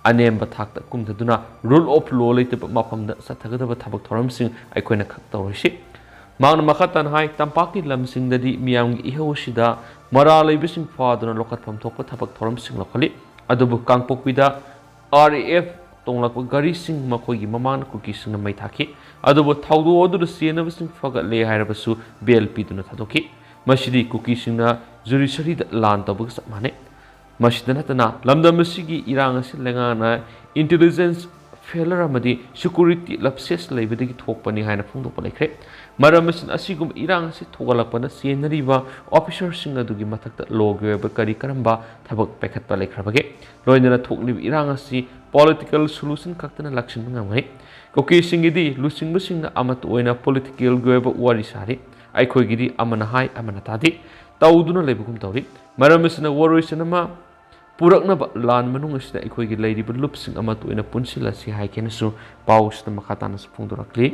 ꯑꯅꯦꯝꯕ ꯊꯥꯛꯇ ꯀꯨꯝꯊꯗꯨꯅ rule of law ꯂꯩꯇꯕ ꯃꯐꯝꯗ ꯆꯠꯊꯒꯗꯕ ꯊꯕꯛ ꯊꯧꯔꯝꯁꯤꯡ ꯑꯩꯈꯣꯏꯅ ꯈꯛ ꯇꯧꯔꯣꯏꯁꯤ꯫ ꯃꯍꯥꯛꯅ ꯃꯈꯥ ꯇꯥꯅ ꯍꯥꯏ, ꯇꯝꯄꯥꯛꯀꯤ ꯂꯝꯁꯤꯡꯗꯗꯤ ꯃꯤꯌꯥꯝꯒꯤ ꯏꯍꯧ ꯑꯁꯤꯗ ꯃꯔꯥꯜ ꯂꯩꯕꯁꯤꯡ ꯐꯥꯗꯨꯅ ꯂꯧꯈꯠꯐꯝ ꯊꯣꯛꯄ ꯊꯕꯛ ꯊꯧꯔꯝꯁꯤꯡ ꯂꯧꯈꯠꯂꯤ꯫ ꯑꯗꯨꯕꯨ ꯀꯥꯡꯄꯣꯛꯄꯤꯗ R A F ꯇꯣꯡꯂꯛꯄ ꯒꯥꯔꯤꯁꯤꯡ ꯃꯈꯣꯏꯒꯤ ꯃꯃꯥꯡꯗ ꯀꯨꯀꯤꯁꯤꯡꯅ ꯃꯩ ꯊꯥꯈꯤ꯫ ꯑꯗꯨꯕꯨ ꯊꯧꯗꯣꯛ ꯑꯗꯨꯗ ꯆꯦꯟꯅꯕꯁꯤꯡ ꯐꯒꯠꯂꯦ ꯍꯥꯏꯔꯕꯁꯨ bail ꯄꯤꯗꯨꯅ ꯊꯥꯗꯣꯛꯈꯤ꯫ ꯃꯁꯤꯗꯤ ꯀꯨꯀꯤꯁꯤꯡꯅ judiciary ꯗ ꯂꯥꯟ ꯇꯧꯕꯒ ꯆꯞ ꯃꯥꯟꯅꯩ꯫ ꯃꯁꯤꯗ ꯅꯠꯇꯅ ꯂꯝꯗꯝ ꯑꯁꯤꯒꯤ ꯏꯔꯥꯡ ꯑꯁꯤ ꯂꯩꯉꯥꯛꯅ intelligence failure ꯑꯃꯗꯤ security lapses ꯂꯩꯕꯗꯒꯤ ꯊꯣꯛꯄꯅꯤ ꯍꯥꯏꯅ ꯐꯣꯡꯗꯣꯛꯄ ꯂꯩꯈ꯭ꯔꯦ꯫ ꯃꯔꯝ ꯑꯁꯤꯅ ꯑꯁꯤꯒꯨꯝꯕ ꯏꯔꯥꯡ ꯑꯁꯤ ꯊꯣꯛꯍꯜꯂꯛꯄꯅ ꯆꯦꯟꯅꯔꯤꯕ officer ꯁꯤꯡ ꯑꯗꯨꯒꯤ ꯃꯊꯛꯇ law ꯒꯤ ꯑꯣꯏꯕ ꯀꯔꯤ ꯀꯔꯝꯕ ꯊꯕꯛ ꯄꯥꯏꯈꯠꯄ ꯂꯩꯈ꯭ꯔꯕꯒꯦ? ꯂꯣꯏꯅꯅ ꯊꯣꯛꯂꯤꯕ ꯏꯔꯥꯡ ꯑꯁꯤ political solution ꯈꯛꯇꯅ ꯂꯥꯛꯁꯤꯟꯕ ꯉꯝꯒꯅꯤ꯫ ꯀꯨꯀꯤꯁꯤꯡꯒꯤꯗꯤ ꯂꯨꯆꯤꯡꯕꯁꯤꯡꯅ ꯑꯃꯠꯇ ꯑꯣꯏꯅ political ꯒꯤ ꯑꯣꯏꯕ ꯋꯥꯔꯤ ꯁꯥꯔꯤ꯫ ꯑꯩꯈꯣꯏꯒꯤꯗꯤ ꯑꯃꯅ ꯍꯥꯏ ꯑꯃꯅ ꯇꯥꯗꯦ, ꯇꯧꯗꯨꯅ ꯂꯩꯕꯒꯨꯝ ꯇꯧꯔꯤ꯫ ꯃꯔꯝ ꯑꯁꯤꯅ ꯋꯥꯔꯣꯏꯁꯤꯟ ꯑꯃ ꯄꯨꯔꯛꯅꯕ ꯂꯥꯟ ꯃꯅꯨꯡ ꯑꯁꯤꯗ ꯑꯩꯈꯣꯏꯒꯤ ꯂꯩꯔꯤꯕ ꯂꯨꯞꯁꯤꯡ ꯑꯃꯠꯇ ꯑꯣꯏꯅ ꯄꯨꯟꯁꯤꯜꯂꯁꯤ ꯍꯥꯏꯒꯦꯅꯁꯨ ꯄꯥꯎ ꯑꯁꯤꯗ ꯃꯈꯥ ꯇꯥꯅꯁꯨ ꯐꯣꯡꯗꯣꯔꯛꯂꯤ꯫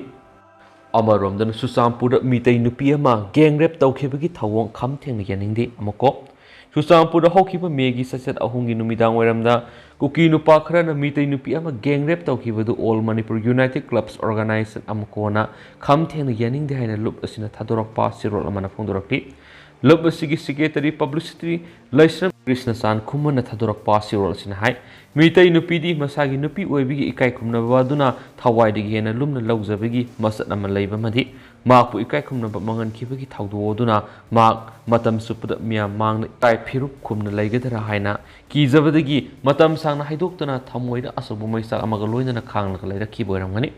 ꯑꯃꯔꯣꯝꯗꯅ ꯆꯨꯔꯆꯥꯟꯄꯨꯔꯗ ꯃꯤꯇꯩ ꯅꯨꯄꯤ ꯑꯃ gang rape ꯇꯧꯈꯤꯕꯒꯤ ꯊꯧꯑꯣꯡ ꯈꯝ ꯊꯦꯡꯅ ꯌꯥꯅꯤꯡꯗꯦ ꯑꯃꯀꯣ꯫ ꯆꯨꯔꯆꯥꯟꯄꯨꯔꯗ ꯍꯧꯈꯤꯕ ꯃꯦꯒꯤ ꯆꯩꯆꯠ ꯑꯍꯨꯝꯒꯤ ꯅꯨꯃꯤꯗꯥꯡ ꯋꯥꯏꯔꯝꯗ ꯀꯨꯀꯤ ꯅꯨꯄꯥ ꯈꯔꯅ ꯃꯤꯇꯩ ꯅꯨꯄꯤ ꯑꯃ gang rape ꯇꯧꯈꯤꯕꯗꯨ All Manipur United Clubs Organization, ꯑꯃꯀꯣꯅ ꯈꯝ ꯊꯦꯡꯅ ꯌꯥꯅꯤꯡꯗꯦ ꯍꯥꯏꯅ ꯂꯨꯞ ꯑꯁꯤꯅ ꯊꯥꯗꯣꯔꯛꯄ ꯆꯦꯔꯣꯜ ꯑꯃꯅ ꯐꯣꯡꯗꯣꯔꯛꯂꯤ꯫ ꯂꯨꯞ ꯑꯁꯤꯒꯤ secretary publicity ꯂꯩꯁ꯭ꯔꯝ ꯀ꯭ꯔꯤꯁꯅꯆꯥꯟ ꯈꯨꯃꯟꯅ ꯊꯥꯗꯣꯔꯛꯄ ꯆꯦꯔꯣꯜ ꯑꯁꯤꯅ ꯍꯥꯏ, ꯃꯤꯇꯩ ꯅꯨꯄꯤꯗꯤ ꯃꯁꯥꯒꯤ ꯅꯨꯄꯤ ꯑꯣꯏꯕꯒꯤ ꯏꯀꯥꯏ ꯈꯨꯝꯅꯕ ꯑꯗꯨꯅ ꯊꯋꯥꯏꯗꯒꯤ ꯍꯦꯟꯅ ꯂꯨꯝꯅ ꯂꯧꯖꯕꯒꯤ ꯃꯆꯠ ꯑꯃ ꯂꯩꯕ ꯑꯃꯗꯤ ꯃꯍꯥꯛꯄꯨ ꯏꯀꯥꯏ ꯈꯨꯝꯅꯕ ꯃꯥꯡꯍꯟꯈꯤꯕꯒꯤ ꯊꯧꯗꯣꯛ ꯑꯗꯨꯅ ꯃꯍꯥꯛ ꯃꯇꯝ ꯆꯨꯞꯄꯗ ꯃꯤꯌꯥꯝ ꯃꯥꯡꯗ ꯏꯀꯥꯏ ꯐꯤꯔꯨꯞ ꯈꯨꯝꯅ ꯂꯩꯒꯗ꯭ꯔꯥ ꯍꯥꯏꯅ ꯀꯤꯖꯕꯗꯒꯤ ꯃꯇꯝ ꯁꯥꯡꯅ ꯍꯥꯏꯗꯣꯛꯇꯅ ꯊꯃꯣꯏꯗ ꯑꯆꯧꯕ ꯃꯩꯆꯥꯛ ꯑꯃꯒ ꯂꯣꯏꯅꯅ ꯈꯥꯡꯂꯒ ꯂꯩꯔꯛꯈꯤꯕ ꯑꯣꯏꯔꯝꯒꯅꯤ꯫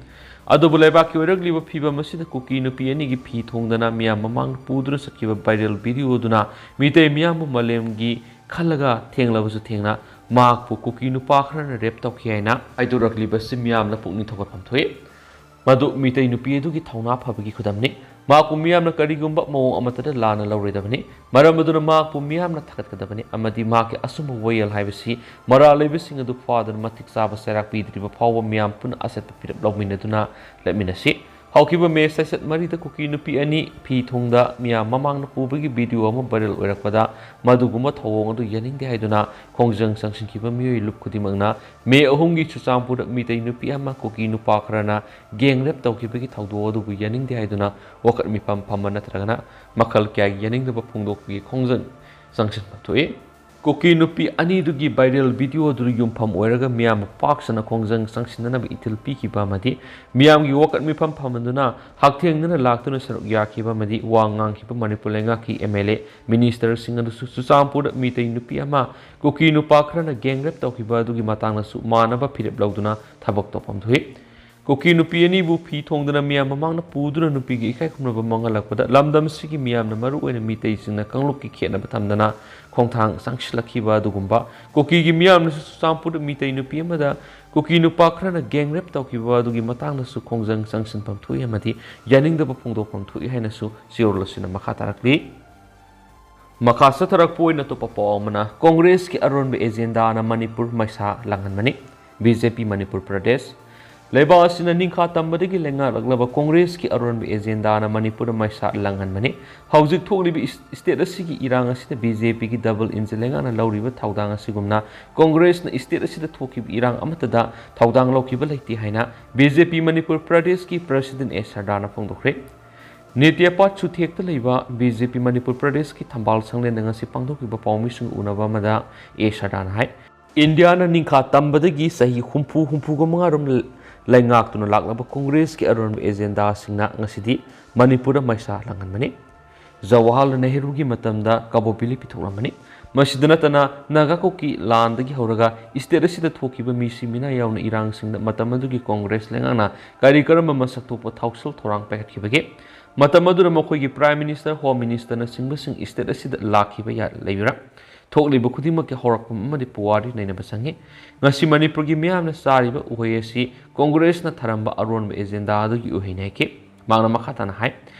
ꯑꯗꯨꯕꯨ ꯂꯩꯕꯥꯛꯀꯤ ꯑꯣꯏꯔꯛꯂꯤꯕ ꯐꯤꯕꯝ ꯑꯁꯤꯗ ꯀꯨꯀꯤ ꯅꯨꯄꯤ ꯑꯅꯤꯒꯤ ꯐꯤ ꯊꯣꯡꯗꯅ ꯃꯤꯌꯥꯝ ꯃꯃꯥꯡꯗ ꯄꯨꯗꯨꯅ ꯆꯠꯈꯤꯕ viral video ꯑꯗꯨꯅ ꯃꯤꯇꯩ ꯃꯤꯌꯥꯝꯕꯨ ꯃꯥꯂꯦꯝꯒꯤ ꯈꯜꯂꯒ ꯊꯦꯡꯂꯕꯁꯨ ꯊꯦꯡꯅ ꯃꯍꯥꯛꯄꯨ ꯀꯨꯀꯤ ꯅꯨꯄꯥ ꯈꯔꯅ rape ꯇꯧꯈꯤ ꯍꯥꯏꯅ ꯍꯥꯏꯗꯣꯔꯛꯂꯤꯕꯁꯤ ꯃꯤꯌꯥꯝꯅ ꯄꯨꯛꯅꯤꯡ ꯊꯧꯒꯠꯐꯝ ꯊꯣꯛꯏ꯫ ꯃꯗꯨ ꯃꯤꯇꯩ ꯅꯨꯄꯤ ꯑꯗꯨꯒꯤ ꯊꯧꯅꯥ ꯐꯕꯒꯤ ꯈꯨꯗꯝꯅꯤ꯫ ꯃꯍꯥꯛꯄꯨ ꯃꯤꯌꯥꯝꯅ ꯀꯔꯤꯒꯨꯝꯕ ꯃꯑꯣꯡ ꯑꯃꯠꯇꯗ ꯂꯥꯟꯅ ꯂꯧꯔꯣꯏꯗꯕꯅꯤ꯫ ꯃꯔꯝ ꯑꯗꯨꯅ ꯃꯍꯥꯛꯄꯨ ꯃꯤꯌꯥꯝꯅ ꯊꯥꯒꯠꯀꯗꯕꯅꯤ ꯑꯃꯗꯤ ꯃꯍꯥꯛꯀꯤ ꯑꯆꯨꯝꯕ ꯋꯥꯌꯦꯜ ꯍꯥꯏꯕꯁꯤ ꯃꯔꯥꯜ ꯂꯩꯕꯁꯤꯡ ꯑꯗꯨ ꯐꯥꯗꯨꯅ ꯃꯇꯤꯛ ꯆꯥꯕ ꯆꯩꯔꯥꯛ ꯄꯤꯗ꯭ꯔꯤꯕ ꯐꯥꯎꯕ ꯃꯤꯌꯥꯝ ꯄꯨꯟꯅ ꯑꯆꯦꯠꯄ ꯐꯤꯔꯦꯞ ꯂꯧꯃꯤꯟꯅꯗꯨꯅ ꯂꯦꯞꯃꯤꯟꯅꯁꯤ꯫ ꯍꯧꯈꯤꯕ ꯃꯦ ꯆꯩꯆꯠ ꯃꯔꯤꯗ ꯀꯨꯀꯤ ꯅꯨꯄꯤ ꯑꯅꯤ ꯐꯤ ꯊꯣꯡꯗ ꯃꯤꯌꯥꯝ ꯃꯃꯥꯡꯗ ꯄꯨꯕꯒꯤ video ꯑꯃ viral ꯑꯣꯏꯔꯛꯄꯗ ꯃꯗꯨꯒꯨꯝꯕ ꯊꯧꯑꯣꯡ ꯑꯗꯨ ꯌꯥꯅꯤꯡꯗꯦ ꯍꯥꯏꯗꯨꯅ ꯈꯣꯡꯖꯪ ꯆꯪꯁꯤꯟꯈꯤꯕ ꯃꯤꯑꯣꯏ ꯂꯨꯞ ꯈꯨꯗꯤꯡꯃꯛꯅ ꯃꯦ ꯑꯍꯨꯝꯒꯤ ꯆꯨꯔꯆꯥꯟꯄꯨꯔꯗ ꯃꯤꯇꯩ ꯅꯨꯄꯤ ꯑꯃ ꯀꯨꯀꯤ ꯅꯨꯄꯥ ꯈꯔꯅ gang rape ꯇꯧꯈꯤꯕꯒꯤ ꯊꯧꯗꯣꯛ ꯑꯗꯨꯕꯨ ꯌꯥꯅꯤꯡꯗꯦ ꯍꯥꯏꯗꯨꯅ ꯋꯥꯀꯠ ꯃꯤꯐꯝ ꯐꯝꯕ ꯅꯠꯇ꯭ꯔꯒꯅ ꯃꯈꯜ ꯀꯌꯥꯒꯤ ꯌꯥꯅꯤꯡꯗꯕ ꯐꯣꯡꯗꯣꯛꯄꯒꯤ ꯈꯣꯡꯖꯪ ꯆꯪꯁꯤꯟꯕ ꯊꯣꯛꯏ꯫ ꯀꯨꯀꯤ ꯅꯨꯄꯤ ꯑꯅꯤꯗꯨꯒꯤ viral video ꯑꯗꯨꯗ ꯌꯨꯝꯐꯝ ꯑꯣꯏꯔꯒ ꯃꯤꯌꯥꯝꯕꯨ ꯄꯥꯛ ꯁꯟꯅ ꯈꯣꯡꯖꯪ ꯆꯪꯁꯤꯟꯅꯅꯕ ꯏꯊꯤꯜ ꯄꯤꯈꯤꯕ ꯑꯃꯗꯤ ꯃꯤꯌꯥꯝꯒꯤ ꯋꯥꯀꯠ ꯃꯤꯐꯝ ꯐꯝꯍꯟꯗꯨꯅ ꯍꯛꯊꯦꯡꯅꯅ ꯂꯥꯛꯇꯨꯅ ꯁꯔꯨꯛ ꯌꯥꯈꯤꯕ ꯑꯃꯗꯤ ꯋꯥ ꯉꯥꯡꯈꯤꯕ ꯃꯅꯤꯄꯨꯔ ꯂꯩꯉꯥꯛꯀꯤ MLA, ministerꯁꯤꯡ ꯑꯗꯨꯁꯨ ꯆꯨꯔꯆꯥꯟꯄꯨꯔꯗ ꯃꯤꯇꯩ ꯅꯨꯄꯤ ꯑꯃ ꯀꯨꯀꯤ ꯅꯨꯄꯥ ꯈꯔꯅ gang rape ꯇꯧꯈꯤꯕ ꯑꯗꯨꯒꯤ ꯃꯇꯥꯡꯗꯁꯨ ꯃꯥꯟꯅꯕ ꯐꯤꯔꯦꯞ ꯂꯧꯗꯨꯅ ꯊꯕꯛ ꯇꯧꯐꯝ ꯊꯣꯛꯏ꯫ ꯀꯨꯀꯤ ꯅꯨꯄꯤ ꯑꯅꯤꯕꯨ ꯐꯤ ꯊꯣꯡꯗꯨꯅ ꯃꯤꯌꯥꯝ ꯃꯃꯥꯡꯗ ꯄꯨꯗꯨꯅ ꯅꯨꯄꯤꯒꯤ ꯏꯀꯥꯏ ꯈꯨꯝꯅꯕ ꯃꯥꯡꯍꯜꯂꯛꯄꯗ ꯂꯝꯗꯝꯁꯤꯒꯤ ꯃꯤꯌꯥꯝꯅ ꯃꯔꯨꯑꯣꯏꯅ ꯃꯤꯇꯩꯁꯤꯡꯅ ꯀꯥꯡꯂꯨꯞꯀꯤ ꯈꯦꯠꯅꯕ ꯊꯝꯗꯅ ꯈꯣꯡꯊꯥꯡ ꯆꯪꯁꯤꯜꯂꯛꯈꯤꯕ ꯑꯗꯨꯒꯨꯝꯕ ꯀꯨꯀꯤꯒꯤ ꯃꯤꯌꯥꯝꯅꯁꯨ ꯆꯨꯔꯆꯥꯟꯄꯨꯔꯗ ꯃꯤꯇꯩ ꯅꯨꯄꯤ ꯑꯃꯗ ꯀꯨꯀꯤ ꯅꯨꯄꯥ ꯈꯔꯅ gang rape ꯇꯧꯈꯤꯕ ꯑꯗꯨꯒꯤ ꯃꯇꯥꯡꯗꯁꯨ ꯈꯣꯡꯖꯪ ꯆꯪꯁꯤꯟꯐꯝ ꯊꯣꯛꯏ ꯑꯃꯗꯤ ꯌꯥꯅꯤꯡꯗꯕ ꯐꯣꯡꯗꯣꯛꯐꯝ ꯊꯣꯛꯏ ꯍꯥꯏꯅꯁꯨ ꯆꯦꯔꯣꯜ ꯑꯁꯤꯅ ꯃꯈꯥ ꯇꯥꯔꯛꯂꯤ꯫ ꯃꯈꯥ ꯆꯠꯊꯔꯛꯄ ꯑꯣꯏꯅ ꯑꯇꯣꯞꯄ ꯄꯥꯎ ꯑꯃꯅ, ꯀꯣꯡꯒ꯭ꯔꯦꯁꯀꯤ ꯑꯔꯣꯟꯕ ꯑꯦꯖꯦꯟꯗꯥꯅ ꯃꯅꯤꯄꯨꯔ ꯃꯩꯁꯥ ꯂꯥꯡꯍꯟꯕꯅꯤ꯫ BJP ꯃꯅꯤꯄꯨꯔ ꯄ꯭ꯔꯗꯦꯁ꯫ ꯂꯩꯕꯥꯛ ꯑꯁꯤꯅ ꯅꯤꯡꯈꯥ ꯇꯝꯕꯗꯒꯤ ꯂꯩꯉꯥꯛꯂꯛꯂꯕ ꯀꯣꯡꯒ꯭ꯔꯦꯁꯀꯤ ꯑꯔꯣꯟꯕ ꯑꯦꯖꯦꯟꯗꯥꯅ ꯃꯅꯤꯄꯨꯔꯗ ꯃꯩꯁꯥ ꯂꯪꯍꯟꯕꯅꯤ꯫ ꯍꯧꯖꯤꯛ ꯊꯣꯛꯂꯤꯕ ꯏꯁ-, ꯁ꯭ꯇꯦꯠ ꯑꯁꯤꯒꯤ ꯏꯔꯥꯡ ꯑꯁꯤꯗ ꯕꯤ ꯖꯦ ꯄꯤꯒꯤ ꯗꯕꯜ ꯏꯟꯖꯤꯟ ꯂꯩꯉꯥꯛꯅ ꯂꯧꯔꯤꯕ ꯊꯧꯗꯥꯡ ꯑꯁꯤꯒꯨꯝꯅ ꯀꯣꯡꯒ꯭ꯔꯦꯁꯅ ꯁ꯭ꯇꯦꯠ ꯑꯁꯤꯗ ꯊꯣꯛꯈꯤꯕ ꯏꯔꯥꯡ ꯑꯃꯠꯇꯗ ꯊꯧꯗꯥꯡ ꯂꯧꯈꯤꯕ ꯂꯩꯇꯦ ꯍꯥꯏꯅ ꯕꯤ ꯖꯦ ꯄꯤ ꯃꯅꯤꯄꯨꯔ ꯄ꯭ꯔꯗꯦꯁꯀꯤ ꯄ꯭ꯔꯁꯤꯗꯦꯟ ꯑꯦ ꯁꯔꯗꯥꯅ ꯐꯣꯡꯗꯣꯛꯈ꯭ꯔꯦ꯫ ꯅꯤꯇꯤ ꯑꯄꯥꯠ ꯆꯨꯊꯦꯛꯇ ꯂꯩꯕ ꯕꯤ ꯖꯦ ꯄꯤ ꯃꯅꯤꯄꯨꯔ ꯄ꯭ꯔꯗꯦꯁꯀꯤ ꯊꯝꯕꯥꯜ ꯁꯪꯂꯦꯟꯗ ꯉꯁꯤ ꯄꯥꯡꯊꯣꯛꯈꯤꯕ ꯄꯥꯎꯃꯤꯁꯤꯡꯒ ꯎꯅꯕ ꯑꯃꯗ ꯑꯦ ꯁꯔꯗꯥꯅ ꯍꯥꯏ, ꯏꯟꯗꯤꯌꯥꯅ ꯅꯤꯡꯈꯥ ꯇꯝꯕꯗꯒꯤ ꯆꯍꯤ ꯍꯨꯝꯐꯨ, ꯍꯨꯝꯐꯨꯒ ꯃꯉꯥ ꯔꯣꯝ ꯂꯩꯉꯥꯛꯇꯨꯅ ꯂꯥꯛꯂꯕ ꯀꯣꯡꯒ꯭ꯔꯦꯁꯀꯤ ꯑꯔꯣꯟꯕ ꯑꯦꯖꯦꯟꯗꯥꯁꯤꯡꯅ ꯉꯁꯤꯗꯤ ꯃꯅꯤꯄꯨꯔꯗ ꯃꯩꯁꯥ ꯂꯥꯡꯍꯟꯕꯅꯤ꯫ ꯖꯋꯥꯍꯔꯂꯥꯜ ꯅꯦꯍꯔꯨꯒꯤ ꯃꯇꯝꯗ ꯀꯕꯣ ꯚꯦꯂꯤ ꯄꯤꯊꯣꯛꯂꯝꯕꯅꯤ꯫ ꯃꯁꯤꯗ ꯅꯠꯇꯅ ꯅꯥꯒꯥ ꯀꯨꯀꯤ ꯂꯥꯟꯗꯒꯤ ꯍꯧꯔꯒ ꯁ꯭ꯇꯦꯠ ꯑꯁꯤꯗ ꯊꯣꯛꯈꯤꯕ ꯃꯤꯁꯤ ꯃꯤꯅꯥ ꯌꯥꯎꯅ ꯏꯔꯥꯡꯁꯤꯡꯗ ꯃꯇꯝ ꯑꯗꯨꯒꯤ ꯀꯣꯡꯒ꯭ꯔꯦꯁ ꯂꯩꯉꯥꯛꯅ ꯀꯔꯤ ꯀꯔꯝꯕ ꯃꯁꯛ ꯊꯣꯛꯄ ꯊꯧꯁꯤꯜ ꯊꯧꯔꯥꯡ ꯄꯥꯏꯈꯠꯈꯤꯕꯒꯦ? ꯃꯇꯝ ꯑꯗꯨꯗ ꯃꯈꯣꯏꯒꯤ ꯄ꯭ꯔꯥꯏꯝ ꯃꯤꯅꯤꯁꯇꯔ, ꯍꯣꯝ ꯃꯤꯅꯤꯁꯇꯔꯅꯁꯤꯡꯕꯁꯤꯡ ꯁ꯭ꯇꯦꯠ ꯑꯁꯤꯗ ꯂꯥꯛꯈꯤꯕ ꯌꯥ-, ꯂꯩꯕ꯭ꯔꯥ? ꯊꯣꯛꯂꯤꯕ ꯈꯨꯗꯤꯡꯃꯛꯀꯤ ꯍꯧꯔꯛꯐꯝ ꯑꯃꯗꯤ ꯄꯨꯋꯥꯔꯤ ꯅꯩꯅꯕ ꯆꯪꯏ꯫ ꯉꯁꯤ ꯃꯅꯤꯄꯨꯔꯒꯤ ꯃꯤꯌꯥꯝꯅ ꯆꯥꯔꯤꯕ ꯎꯍꯩ ꯑꯁꯤ ꯀꯣꯡꯒ꯭ꯔꯦꯁꯅ ꯊꯔꯝꯕ ꯑꯔꯣꯟꯕ ꯑꯦꯖꯦꯟꯗꯥ ꯑꯗꯨꯒꯤ ꯎꯍꯩꯅꯤ ꯍꯥꯏꯈꯤ꯫ ꯃꯍꯥꯛꯅ ꯃꯈꯥ ꯇꯥꯅ ꯍꯥꯏ,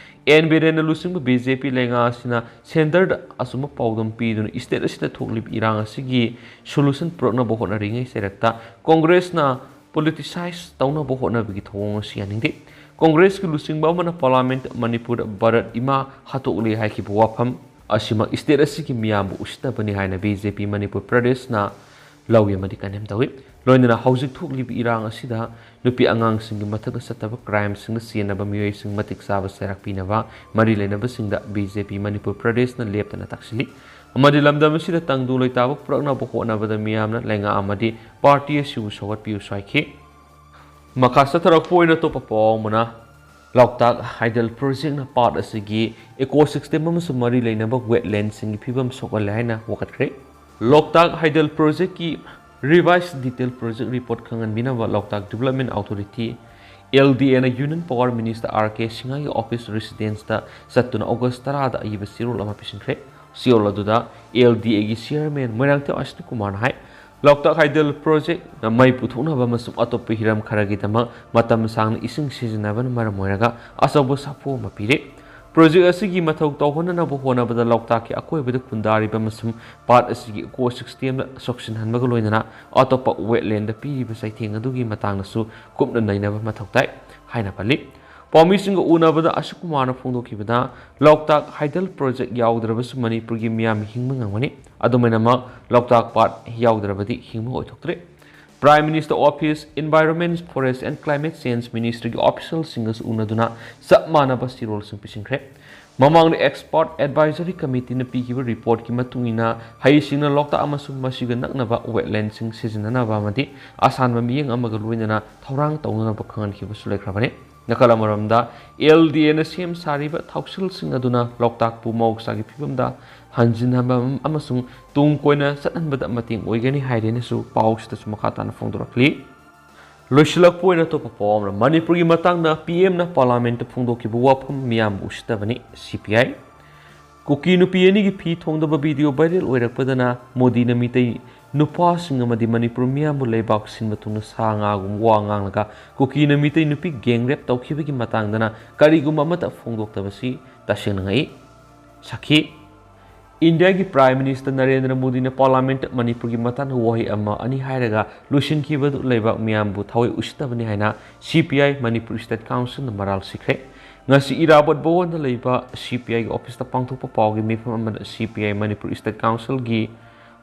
ꯑꯦꯟ ꯕꯤꯔꯦꯟꯅ ꯂꯨꯆꯤꯡꯕ ꯕꯤ ꯖꯦ ꯄꯤ ꯂꯩꯉꯥꯛ ꯑꯁꯤꯅ ꯁꯦꯟꯇꯔꯗ ꯑꯆꯨꯝꯕ ꯄꯥꯎꯗꯝ ꯄꯤꯗꯨꯅ ꯁ꯭ꯇꯦꯠ ꯑꯁꯤꯗ ꯊꯣꯛꯂꯤꯕ ꯏꯔꯥꯡ ꯑꯁꯤꯒꯤ ꯁꯣꯂꯨꯁꯟ ꯄꯨꯔꯛꯅꯕ ꯍꯣꯠꯅꯔꯤꯉꯩ ꯆꯩꯔꯛꯇ ꯀꯣꯡꯒ꯭ꯔꯦꯁꯅ ꯄꯣꯂꯤꯇꯤꯁꯥꯏꯖ ꯇꯧꯅꯕ ꯍꯣꯠꯅꯕꯒꯤ ꯊꯧꯑꯣꯡ ꯑꯁꯤ ꯌꯥꯅꯤꯡꯗꯦ꯫ ꯀꯣꯡꯒ꯭ꯔꯦꯁꯀꯤ ꯂꯨꯆꯤꯡꯕ ꯑꯃꯅ ꯄꯥꯔꯂꯤꯌꯥꯃꯦꯟꯠ ꯃꯅꯤꯄꯨꯔꯗ ꯚꯥꯔꯠ ꯏꯃꯥ ꯍꯥꯠꯇꯣꯛꯂꯦ ꯍꯥꯏꯈꯤꯕ ꯋꯥꯐꯝ ꯑꯁꯤꯃꯛ ꯁ꯭ꯇꯦꯠ ꯑꯁꯤꯒꯤ ꯃꯤꯌꯥꯝꯕꯨ ꯎꯁꯤꯠꯇꯕꯅꯤ ꯍꯥꯏꯅ ꯕꯤ ꯖꯦ ꯄꯤ ꯃꯅꯤꯄꯨꯔ ꯄ꯭ꯔꯗꯦꯁꯅ ꯂꯧꯏ ꯑꯃꯗꯤ ꯀꯟꯗꯦꯝ ꯇꯧꯏ꯫ ꯂꯣꯏꯅꯅ ꯍꯧꯖꯤꯛ ꯊꯣꯛꯂꯤꯕ ꯏꯔꯥꯡ ꯑꯁꯤꯗ ꯅꯨꯄꯤ ꯑꯉꯥꯡꯁꯤꯡꯒꯤ ꯃꯊꯛꯇ ꯆꯠꯊꯕ ꯀ꯭ꯔꯥꯏꯝꯁꯤꯡꯗ ꯆꯦꯟꯅꯕ ꯃꯤꯑꯣꯏꯁꯤꯡ ꯃꯇꯤꯛ ꯆꯥꯕ ꯆꯩꯔꯥꯛ ꯄꯤꯅꯕ ꯃꯔꯤ ꯂꯩꯅꯕꯁꯤꯡꯗ ꯕꯤ ꯖꯦ ꯄꯤ ꯃꯅꯤꯄꯨꯔ ꯄ꯭ꯔꯗꯦꯁꯅ ꯂꯦꯞꯇꯅ ꯇꯥꯛꯁꯤꯜꯂꯤ ꯑꯃꯗꯤ ꯂꯝꯗꯝ ꯑꯁꯤꯗ ꯇꯪꯗꯨ ꯂꯩꯇꯥꯕ ꯄꯨꯔꯛꯅꯕ ꯍꯣꯠꯅꯕꯗ ꯃꯤꯌꯥꯝꯅ ꯂꯩꯉꯥꯛ ꯑꯃꯗꯤ ꯄꯥꯔꯇꯤ ꯑꯁꯤꯕꯨ ꯁꯧꯒꯠꯄꯤꯌꯨꯁꯨ ꯍꯥꯏꯈꯤ꯫ ꯃꯈꯥ ꯆꯠꯊꯔꯛꯄ ꯑꯣꯏꯅ ꯑꯇꯣꯞꯄ ꯄꯥꯎ ꯑꯃꯅ, ꯂꯣꯛꯇꯥꯛ ꯍꯥꯏꯗꯜ ꯄ꯭ꯔꯣꯖꯦꯛꯅ ꯄꯥꯠ ꯑꯁꯤꯒꯤ ꯏꯀꯣꯁꯤꯁꯇꯦꯝ ꯑꯃꯁꯨꯡ ꯃꯔꯤ ꯂꯩꯅꯕ ꯋꯦꯠꯂꯦꯟꯁꯤꯡꯒꯤ ꯐꯤꯕꯝ ꯁꯣꯛꯍꯜꯂꯦ ꯍꯥꯏꯅ ꯋꯥꯀꯠꯈ꯭ꯔꯦ꯫ ꯂꯣꯛꯇꯥꯛ ꯍꯥꯏꯗꯜ ꯄ꯭ꯔꯣꯖꯦꯛꯀꯤ ꯔꯤꯚꯥꯏꯁ ꯗꯤꯇꯦꯜ ꯄ꯭ꯔꯣꯖꯦꯛ ꯔꯤꯄꯣꯔꯠ ꯈꯪꯍꯟꯕꯤꯅꯕ ꯂꯣꯛꯇꯥꯛ ꯗꯤꯕꯦꯂꯞꯃꯦꯟ ꯑꯣꯊꯣꯔꯤꯇꯤ, ꯑꯦꯜ ꯗꯤ ꯑꯦꯅ ꯌꯨꯅꯤꯌꯟ ꯄꯥꯋꯔ ꯃꯤꯅꯤꯁꯇꯔ ꯑꯥꯔ ꯀꯦ ꯁꯤꯡꯍꯒꯤ ꯑꯣꯐꯤꯁ ꯔꯦꯁꯤꯗꯦꯟꯁꯇ ꯆꯠꯇꯨꯅ ꯑꯣꯒꯁ ꯇꯔꯥꯗ ꯑꯏꯕ ꯆꯦꯔꯣꯜ ꯑꯃ ꯄꯤꯁꯤꯟꯈ꯭ꯔꯦ꯫ ꯆꯦꯔꯣꯜ ꯑꯗꯨꯗ ꯑꯦꯜ ꯗꯤ ꯑꯦꯒꯤ ꯆꯤꯌꯔꯃꯦꯟ ꯃꯣꯏꯔꯥꯡꯊꯦꯝ ꯑꯁꯅꯤ ꯀꯨꯃꯥꯔꯅ ꯍꯥꯏ, ꯂꯣꯛꯇꯥꯛ ꯍꯥꯏꯗꯜ ꯄ꯭ꯔꯣꯖꯦꯛꯅ ꯃꯩ ꯄꯨꯊꯣꯛꯅꯕ ꯑꯃꯁꯨꯡ ꯑꯇꯣꯞꯄ ꯍꯤꯔꯝ ꯈꯔꯒꯤꯗꯃꯛ ꯃꯇꯝ ꯁꯥꯡꯅ ꯏꯁꯤꯡ ꯁꯤꯖꯤꯟꯅꯕꯅ ꯃꯔꯝ ꯑꯣꯏꯔꯒ ꯑꯆꯧꯕ ꯁꯥꯐꯨ ꯑꯃ ꯄꯤꯔꯦ꯫ ꯄ꯭ꯔꯣꯖꯦꯛ ꯑꯁꯤꯒꯤ ꯃꯊꯧ ꯇꯧꯍꯟꯅꯅꯕ ꯍꯣꯠꯅꯕꯗ ꯂꯣꯛꯇꯥꯛꯀꯤ ꯑꯀꯣꯏꯕꯗ ꯈꯨꯟꯗꯥꯔꯤꯕ ꯑꯃꯁꯨꯡ ꯄꯥꯠ ꯑꯁꯤꯒꯤ ꯏꯀꯣ ꯁꯤꯁꯇꯦꯝꯗ ꯁꯣꯛꯁꯤꯟꯍꯟꯕꯒ ꯂꯣꯏꯅꯅ ꯑꯇꯣꯞꯄ ꯋꯦꯠꯂꯦꯟꯗ ꯄꯤꯔꯤꯕ ꯆꯩꯊꯦꯡ ꯑꯗꯨꯒꯤ ꯃꯇꯥꯡꯗꯁꯨ ꯀꯨꯞꯅ ꯅꯩꯅꯕ ꯃꯊꯧ ꯇꯥꯏ ꯍꯥꯏꯅ ꯄꯜꯂꯤ꯫ ꯄꯥꯎꯃꯤꯁꯤꯡꯒ ꯎꯅꯕꯗ ꯑꯁꯨꯀꯨꯃꯥꯔꯅ ꯐꯣꯡꯗꯣꯛꯈꯤꯕꯗ, ꯂꯣꯛꯇꯥꯛ ꯍꯥꯏꯗꯜ ꯄ꯭ꯔꯣꯖꯦꯛ ꯌꯥꯎꯗ꯭ꯔꯕꯁꯨ ꯃꯅꯤꯄꯨꯔꯒꯤ ꯃꯤꯌꯥꯝ ꯍꯤꯡꯕ ꯉꯝꯒꯅꯤ꯫ ꯑꯗꯨꯃꯥꯏꯅꯃꯛ ꯂꯣꯛꯇꯥꯛ ꯄꯥꯠ ꯌꯥꯎꯗ꯭ꯔꯕꯗꯤ ꯍꯤꯡꯕ ꯑꯣꯏꯊꯣꯛꯇ꯭ꯔꯦ꯫ Prime Minister Office, Environment, Forest and Climate Change Ministryꯒꯤ officialꯁꯤꯡꯒꯁꯨ ꯎꯅꯗꯨꯅ ꯆꯞ ꯃꯥꯟꯅꯕ ꯆꯦꯔꯣꯜꯁꯤꯡ ꯄꯤꯁꯤꯟꯈ꯭ꯔꯦ꯫ ꯃꯃꯥꯡꯗ expert advisory committeeꯅ ꯄꯤꯈꯤꯕ reportꯀꯤ ꯃꯇꯨꯡ ꯏꯟꯅ, ꯍꯩꯁꯤꯡꯅ ꯂꯣꯛꯇꯥꯛ ꯑꯃꯁꯨꯡ ꯃꯁꯤꯒ ꯅꯛꯅꯕ wetlandꯁꯤꯡ ꯁꯤꯖꯤꯟꯅꯅꯕ ꯑꯃꯗꯤ ꯑꯁꯥꯟꯕ ꯃꯤꯠꯌꯦꯡ ꯑꯃꯒ ꯂꯣꯏꯅꯅ ꯊꯧꯔꯥꯡ ꯇꯧꯅꯅꯕ ꯈꯪꯍꯟꯈꯤꯕꯁꯨ ꯂꯩꯈ꯭ꯔꯕꯅꯤ꯫ ꯅꯥꯀꯜ ꯑꯃꯔꯣꯝꯗ, LDAꯅ ꯁꯦꯝ ꯁꯥꯔꯤꯕ ꯊꯧꯁꯤꯜꯁꯤꯡ ꯑꯗꯨꯅ ꯂꯣꯛꯇꯥꯛꯄꯨ ꯃꯍꯧꯁꯥꯒꯤ ꯐꯤꯕꯝꯗ ꯍꯟꯖꯤꯟꯍꯟꯕ ꯑꯃꯁꯨꯡ ꯇꯨꯡ ꯀꯣꯏꯅ ꯆꯠꯍꯟꯕꯗ ꯃꯇꯦꯡ ꯑꯣꯏꯒꯅꯤ ꯍꯥꯏꯔꯦꯅꯁꯨ ꯄꯥꯎꯁꯤꯗꯁꯨ ꯃꯈꯥ ꯇꯥꯅ ꯐꯣꯡꯗꯣꯔꯛꯂꯤ꯫ ꯂꯣꯏꯁꯤꯜꯂꯛꯄ ꯑꯣꯏꯅ ꯑꯇꯣꯞꯄ ꯄꯥꯎ ꯑꯃꯅ, ꯃꯅꯤꯄꯨꯔꯒꯤ ꯃꯇꯥꯡꯗ PMꯅ Parliamentꯇ ꯐꯣꯡꯗꯣꯛꯈꯤꯕ ꯋꯥꯐꯝ ꯃꯤꯌꯥꯝꯕꯨ ꯎꯁꯤꯠꯇꯕꯅꯤ, CPI꯫ ꯀꯨꯀꯤ ꯅꯨꯄꯤ ꯑꯅꯤꯒꯤ ꯐꯤ ꯊꯣꯡꯗꯕ video viral ꯑꯣꯏꯔꯛꯄꯗꯅ ꯃꯣꯗꯤꯅ ꯃꯤꯇꯩ ꯅꯨꯄꯥꯁꯤꯡ ꯑꯃꯗꯤ ꯃꯅꯤꯄꯨꯔ ꯃꯤꯌꯥꯝꯕꯨ ꯂꯩꯕꯥꯛ ꯁꯤꯟꯕ ꯊꯨꯡꯅ ꯁꯥ ꯉꯥꯒꯨꯝꯕ ꯋꯥ ꯉꯥꯡꯂꯒ ꯀꯨꯀꯤꯅ ꯃꯤꯇꯩ ꯅꯨꯄꯤ gang rape ꯇꯧꯈꯤꯕꯒꯤ ꯃꯇꯥꯡꯗꯅ ꯀꯔꯤꯒꯨꯝꯕ ꯑꯃꯠꯇ ꯐꯣꯡꯗꯣꯛꯇꯕꯁꯤ ꯇꯁꯦꯡꯅ ꯉꯛꯏ꯫ ꯁꯥꯈꯤ: ꯏꯟꯗꯤꯌꯥꯒꯤ Prime Minister ꯅꯔꯦꯟꯗ꯭ꯔ ꯃꯣꯗꯤꯅ Parliamentꯇ ꯃꯅꯤꯄꯨꯔꯒꯤ ꯃꯇꯥꯡꯗ ꯋꯥꯍꯩ ꯑꯃ ꯑꯅꯤ ꯍꯥꯏꯔꯒ ꯂꯣꯏꯁꯤꯟꯈꯤꯕꯗꯨ ꯂꯩꯕꯥꯛ ꯃꯤꯌꯥꯝꯕꯨ ꯊꯋꯥꯏ ꯎꯁꯤꯠꯇꯕꯅꯤ ꯍꯥꯏꯅ CPI ꯃꯅꯤꯄꯨꯔ State Councilꯅ ꯃꯔꯥꯜ ꯁꯤꯈ꯭ꯔꯦ꯫ ꯉꯁꯤ ꯏꯔꯥꯕꯣꯠ ꯚꯋꯟꯗ ꯂꯩꯕ CPIꯒꯤ officeꯇ ꯄꯥꯡꯊꯣꯛꯄ ꯄꯥꯎꯒꯤ ꯃꯤꯐꯝ ꯑꯃꯗ CPI Manipur State Councilꯒꯤ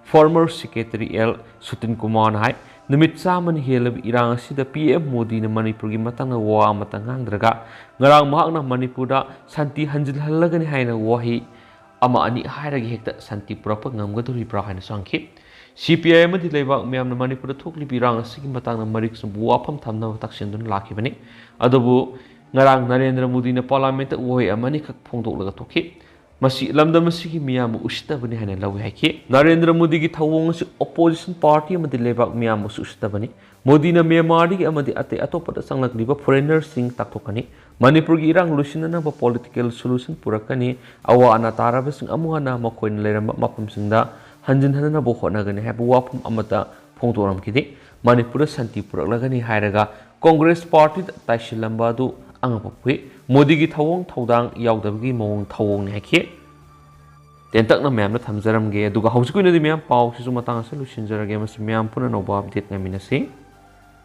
former secretary L ꯁꯨꯇꯤꯟ ꯀꯨꯃꯥꯔꯅ ꯍꯥꯏ, ꯅꯨꯃꯤꯠ ꯆꯥꯝꯃꯅ ꯍꯦꯜꯂꯕ ꯏꯔꯥꯡ ꯑꯁꯤꯗ PM ꯃꯣꯗꯤꯅ ꯃꯅꯤꯄꯨꯔꯒꯤ ꯃꯇꯥꯡꯗ ꯋꯥ ꯑꯃꯠꯇ ꯉꯥꯡꯗ꯭ꯔꯒ ꯉꯔꯥꯡ ꯃꯍꯥꯛꯅ ꯃꯅꯤꯄꯨꯔꯗ ꯁꯥꯟꯇꯤ ꯍꯟꯖꯤꯜꯍꯜꯂꯒꯅꯤ ꯍꯥꯏꯅ ꯋꯥꯍꯩ ꯑꯃ ꯑꯅꯤ ꯍꯥꯏꯔꯒ ꯍꯦꯛꯇ ꯁꯥꯟꯇꯤ ꯄꯨꯔꯛꯄ ꯉꯝꯒꯗꯧꯔꯤꯕ꯭ꯔꯥ ꯍꯥꯏꯅꯁꯨ ꯍꯪꯈꯤ꯫ CPI ꯑꯃꯗꯤ ꯂꯩꯕꯥꯛ ꯃꯤꯌꯥꯝꯅ ꯃꯅꯤꯄꯨꯔꯗ ꯊꯣꯛꯂꯤꯕ ꯏꯔꯥꯡ ꯑꯁꯤꯒꯤ ꯃꯇꯥꯡꯗ ꯃꯔꯤꯛ ꯆꯨꯝꯕ ꯋꯥꯐꯝ ꯊꯝꯅꯕ ꯇꯛꯁꯤꯟꯗꯨꯅ ꯂꯥꯛꯈꯤꯕꯅꯤ꯫ ꯑꯗꯨꯕꯨ ꯉꯔꯥꯡ ꯅꯔꯦꯟꯗ꯭ꯔ ꯃꯣꯗꯤꯅ Parliamentꯇ ꯋꯥꯍꯩ ꯑꯃ ꯑꯅꯤꯈꯛ ꯐꯣꯡꯗꯣꯛꯂꯒ ꯊꯣꯛꯈꯤ꯫ ꯃꯁꯤ ꯂꯝꯗꯝ ꯑꯁꯤꯒꯤ ꯃꯤꯌꯥꯝꯕꯨ ꯎꯁꯤꯠꯇꯕꯅꯤ ꯍꯥꯏꯅ ꯂꯧꯏ ꯍꯥꯏꯈꯤ꯫ ꯅꯔꯦꯟꯗ꯭ꯔ ꯃꯣꯗꯤꯒꯤ ꯊꯧꯑꯣꯡ ꯑꯁꯤ opposition party ꯑꯃꯗꯤ ꯂꯩꯕꯥꯛ ꯃꯤꯌꯥꯝꯕꯨꯁꯨ ꯎꯁꯤꯠꯇꯕꯅꯤ꯫ ꯃꯣꯗꯤꯅ ꯃ꯭ꯌꯥꯟꯃꯥꯔꯗꯒꯤ ꯑꯃꯗꯤ ꯑꯇꯩ ꯑꯇꯣꯞꯄꯗ ꯆꯪꯂꯛꯂꯤꯕ foreignerꯁꯤꯡ ꯇꯥꯛꯊꯣꯛꯀꯅꯤ꯫ ꯃꯅꯤꯄꯨꯔꯒꯤ ꯏꯔꯥꯡ ꯂꯣꯏꯁꯤꯟꯅꯅꯕ political solution ꯄꯨꯔꯛꯀꯅꯤ꯫ ꯑꯋꯥ ꯑꯅꯥ ꯇꯥꯔꯕꯁꯤꯡ ꯑꯃꯨꯛ ꯍꯟꯅ ꯃꯈꯣꯏꯅ ꯂꯩꯔꯝꯕ ꯃꯐꯝꯁꯤꯡꯗ ꯍꯟꯖꯤꯟꯍꯟꯅꯅꯕ ꯍꯣꯠꯅꯒꯅꯤ ꯍꯥꯏꯕ ꯋꯥꯐꯝ ꯑꯃꯠꯇ ꯐꯣꯡꯗꯣꯛꯂꯝꯈꯤꯗꯦ꯫ ꯃꯅꯤꯄꯨꯔꯗ ꯁꯥꯟꯇꯤ ꯄꯨꯔꯛꯂꯒꯅꯤ ꯍꯥꯏꯔꯒ Congress partyꯗ ꯇꯥꯏꯁꯤꯜꯂꯝꯕ ꯑꯗꯨ ꯑꯉꯛꯄ ꯄꯣꯛꯏ꯫ ꯃꯣꯗꯤꯒꯤ ꯊꯧꯑꯣꯡ ꯊꯧꯗꯥꯡ ꯌꯥꯎꯗꯕꯒꯤ ꯃꯑꯣꯡ ꯊꯧꯑꯣꯡꯅꯤ ꯍꯥꯏꯈꯤ꯫ ꯇꯦꯟꯇꯛꯅ ꯃꯌꯥꯝꯗ ꯊꯝꯖꯔꯝꯒꯦ, ꯑꯗꯨꯒ ꯍꯧꯖꯤꯛꯀꯤ ꯑꯣꯏꯅꯗꯤ ꯃꯌꯥꯝ ꯄꯥꯎꯁꯤꯁꯨ ꯃꯇꯥꯡ ꯑꯁꯤꯗ ꯂꯣꯏꯁꯤꯟꯖꯔꯒꯦ꯫ ꯃꯁꯤ ꯃꯌꯥꯝ ꯄꯨꯟꯅ ꯑꯅꯧꯕ ꯑꯞꯗꯦꯠ ꯉꯥꯏꯃꯤꯟꯅꯁꯤ꯫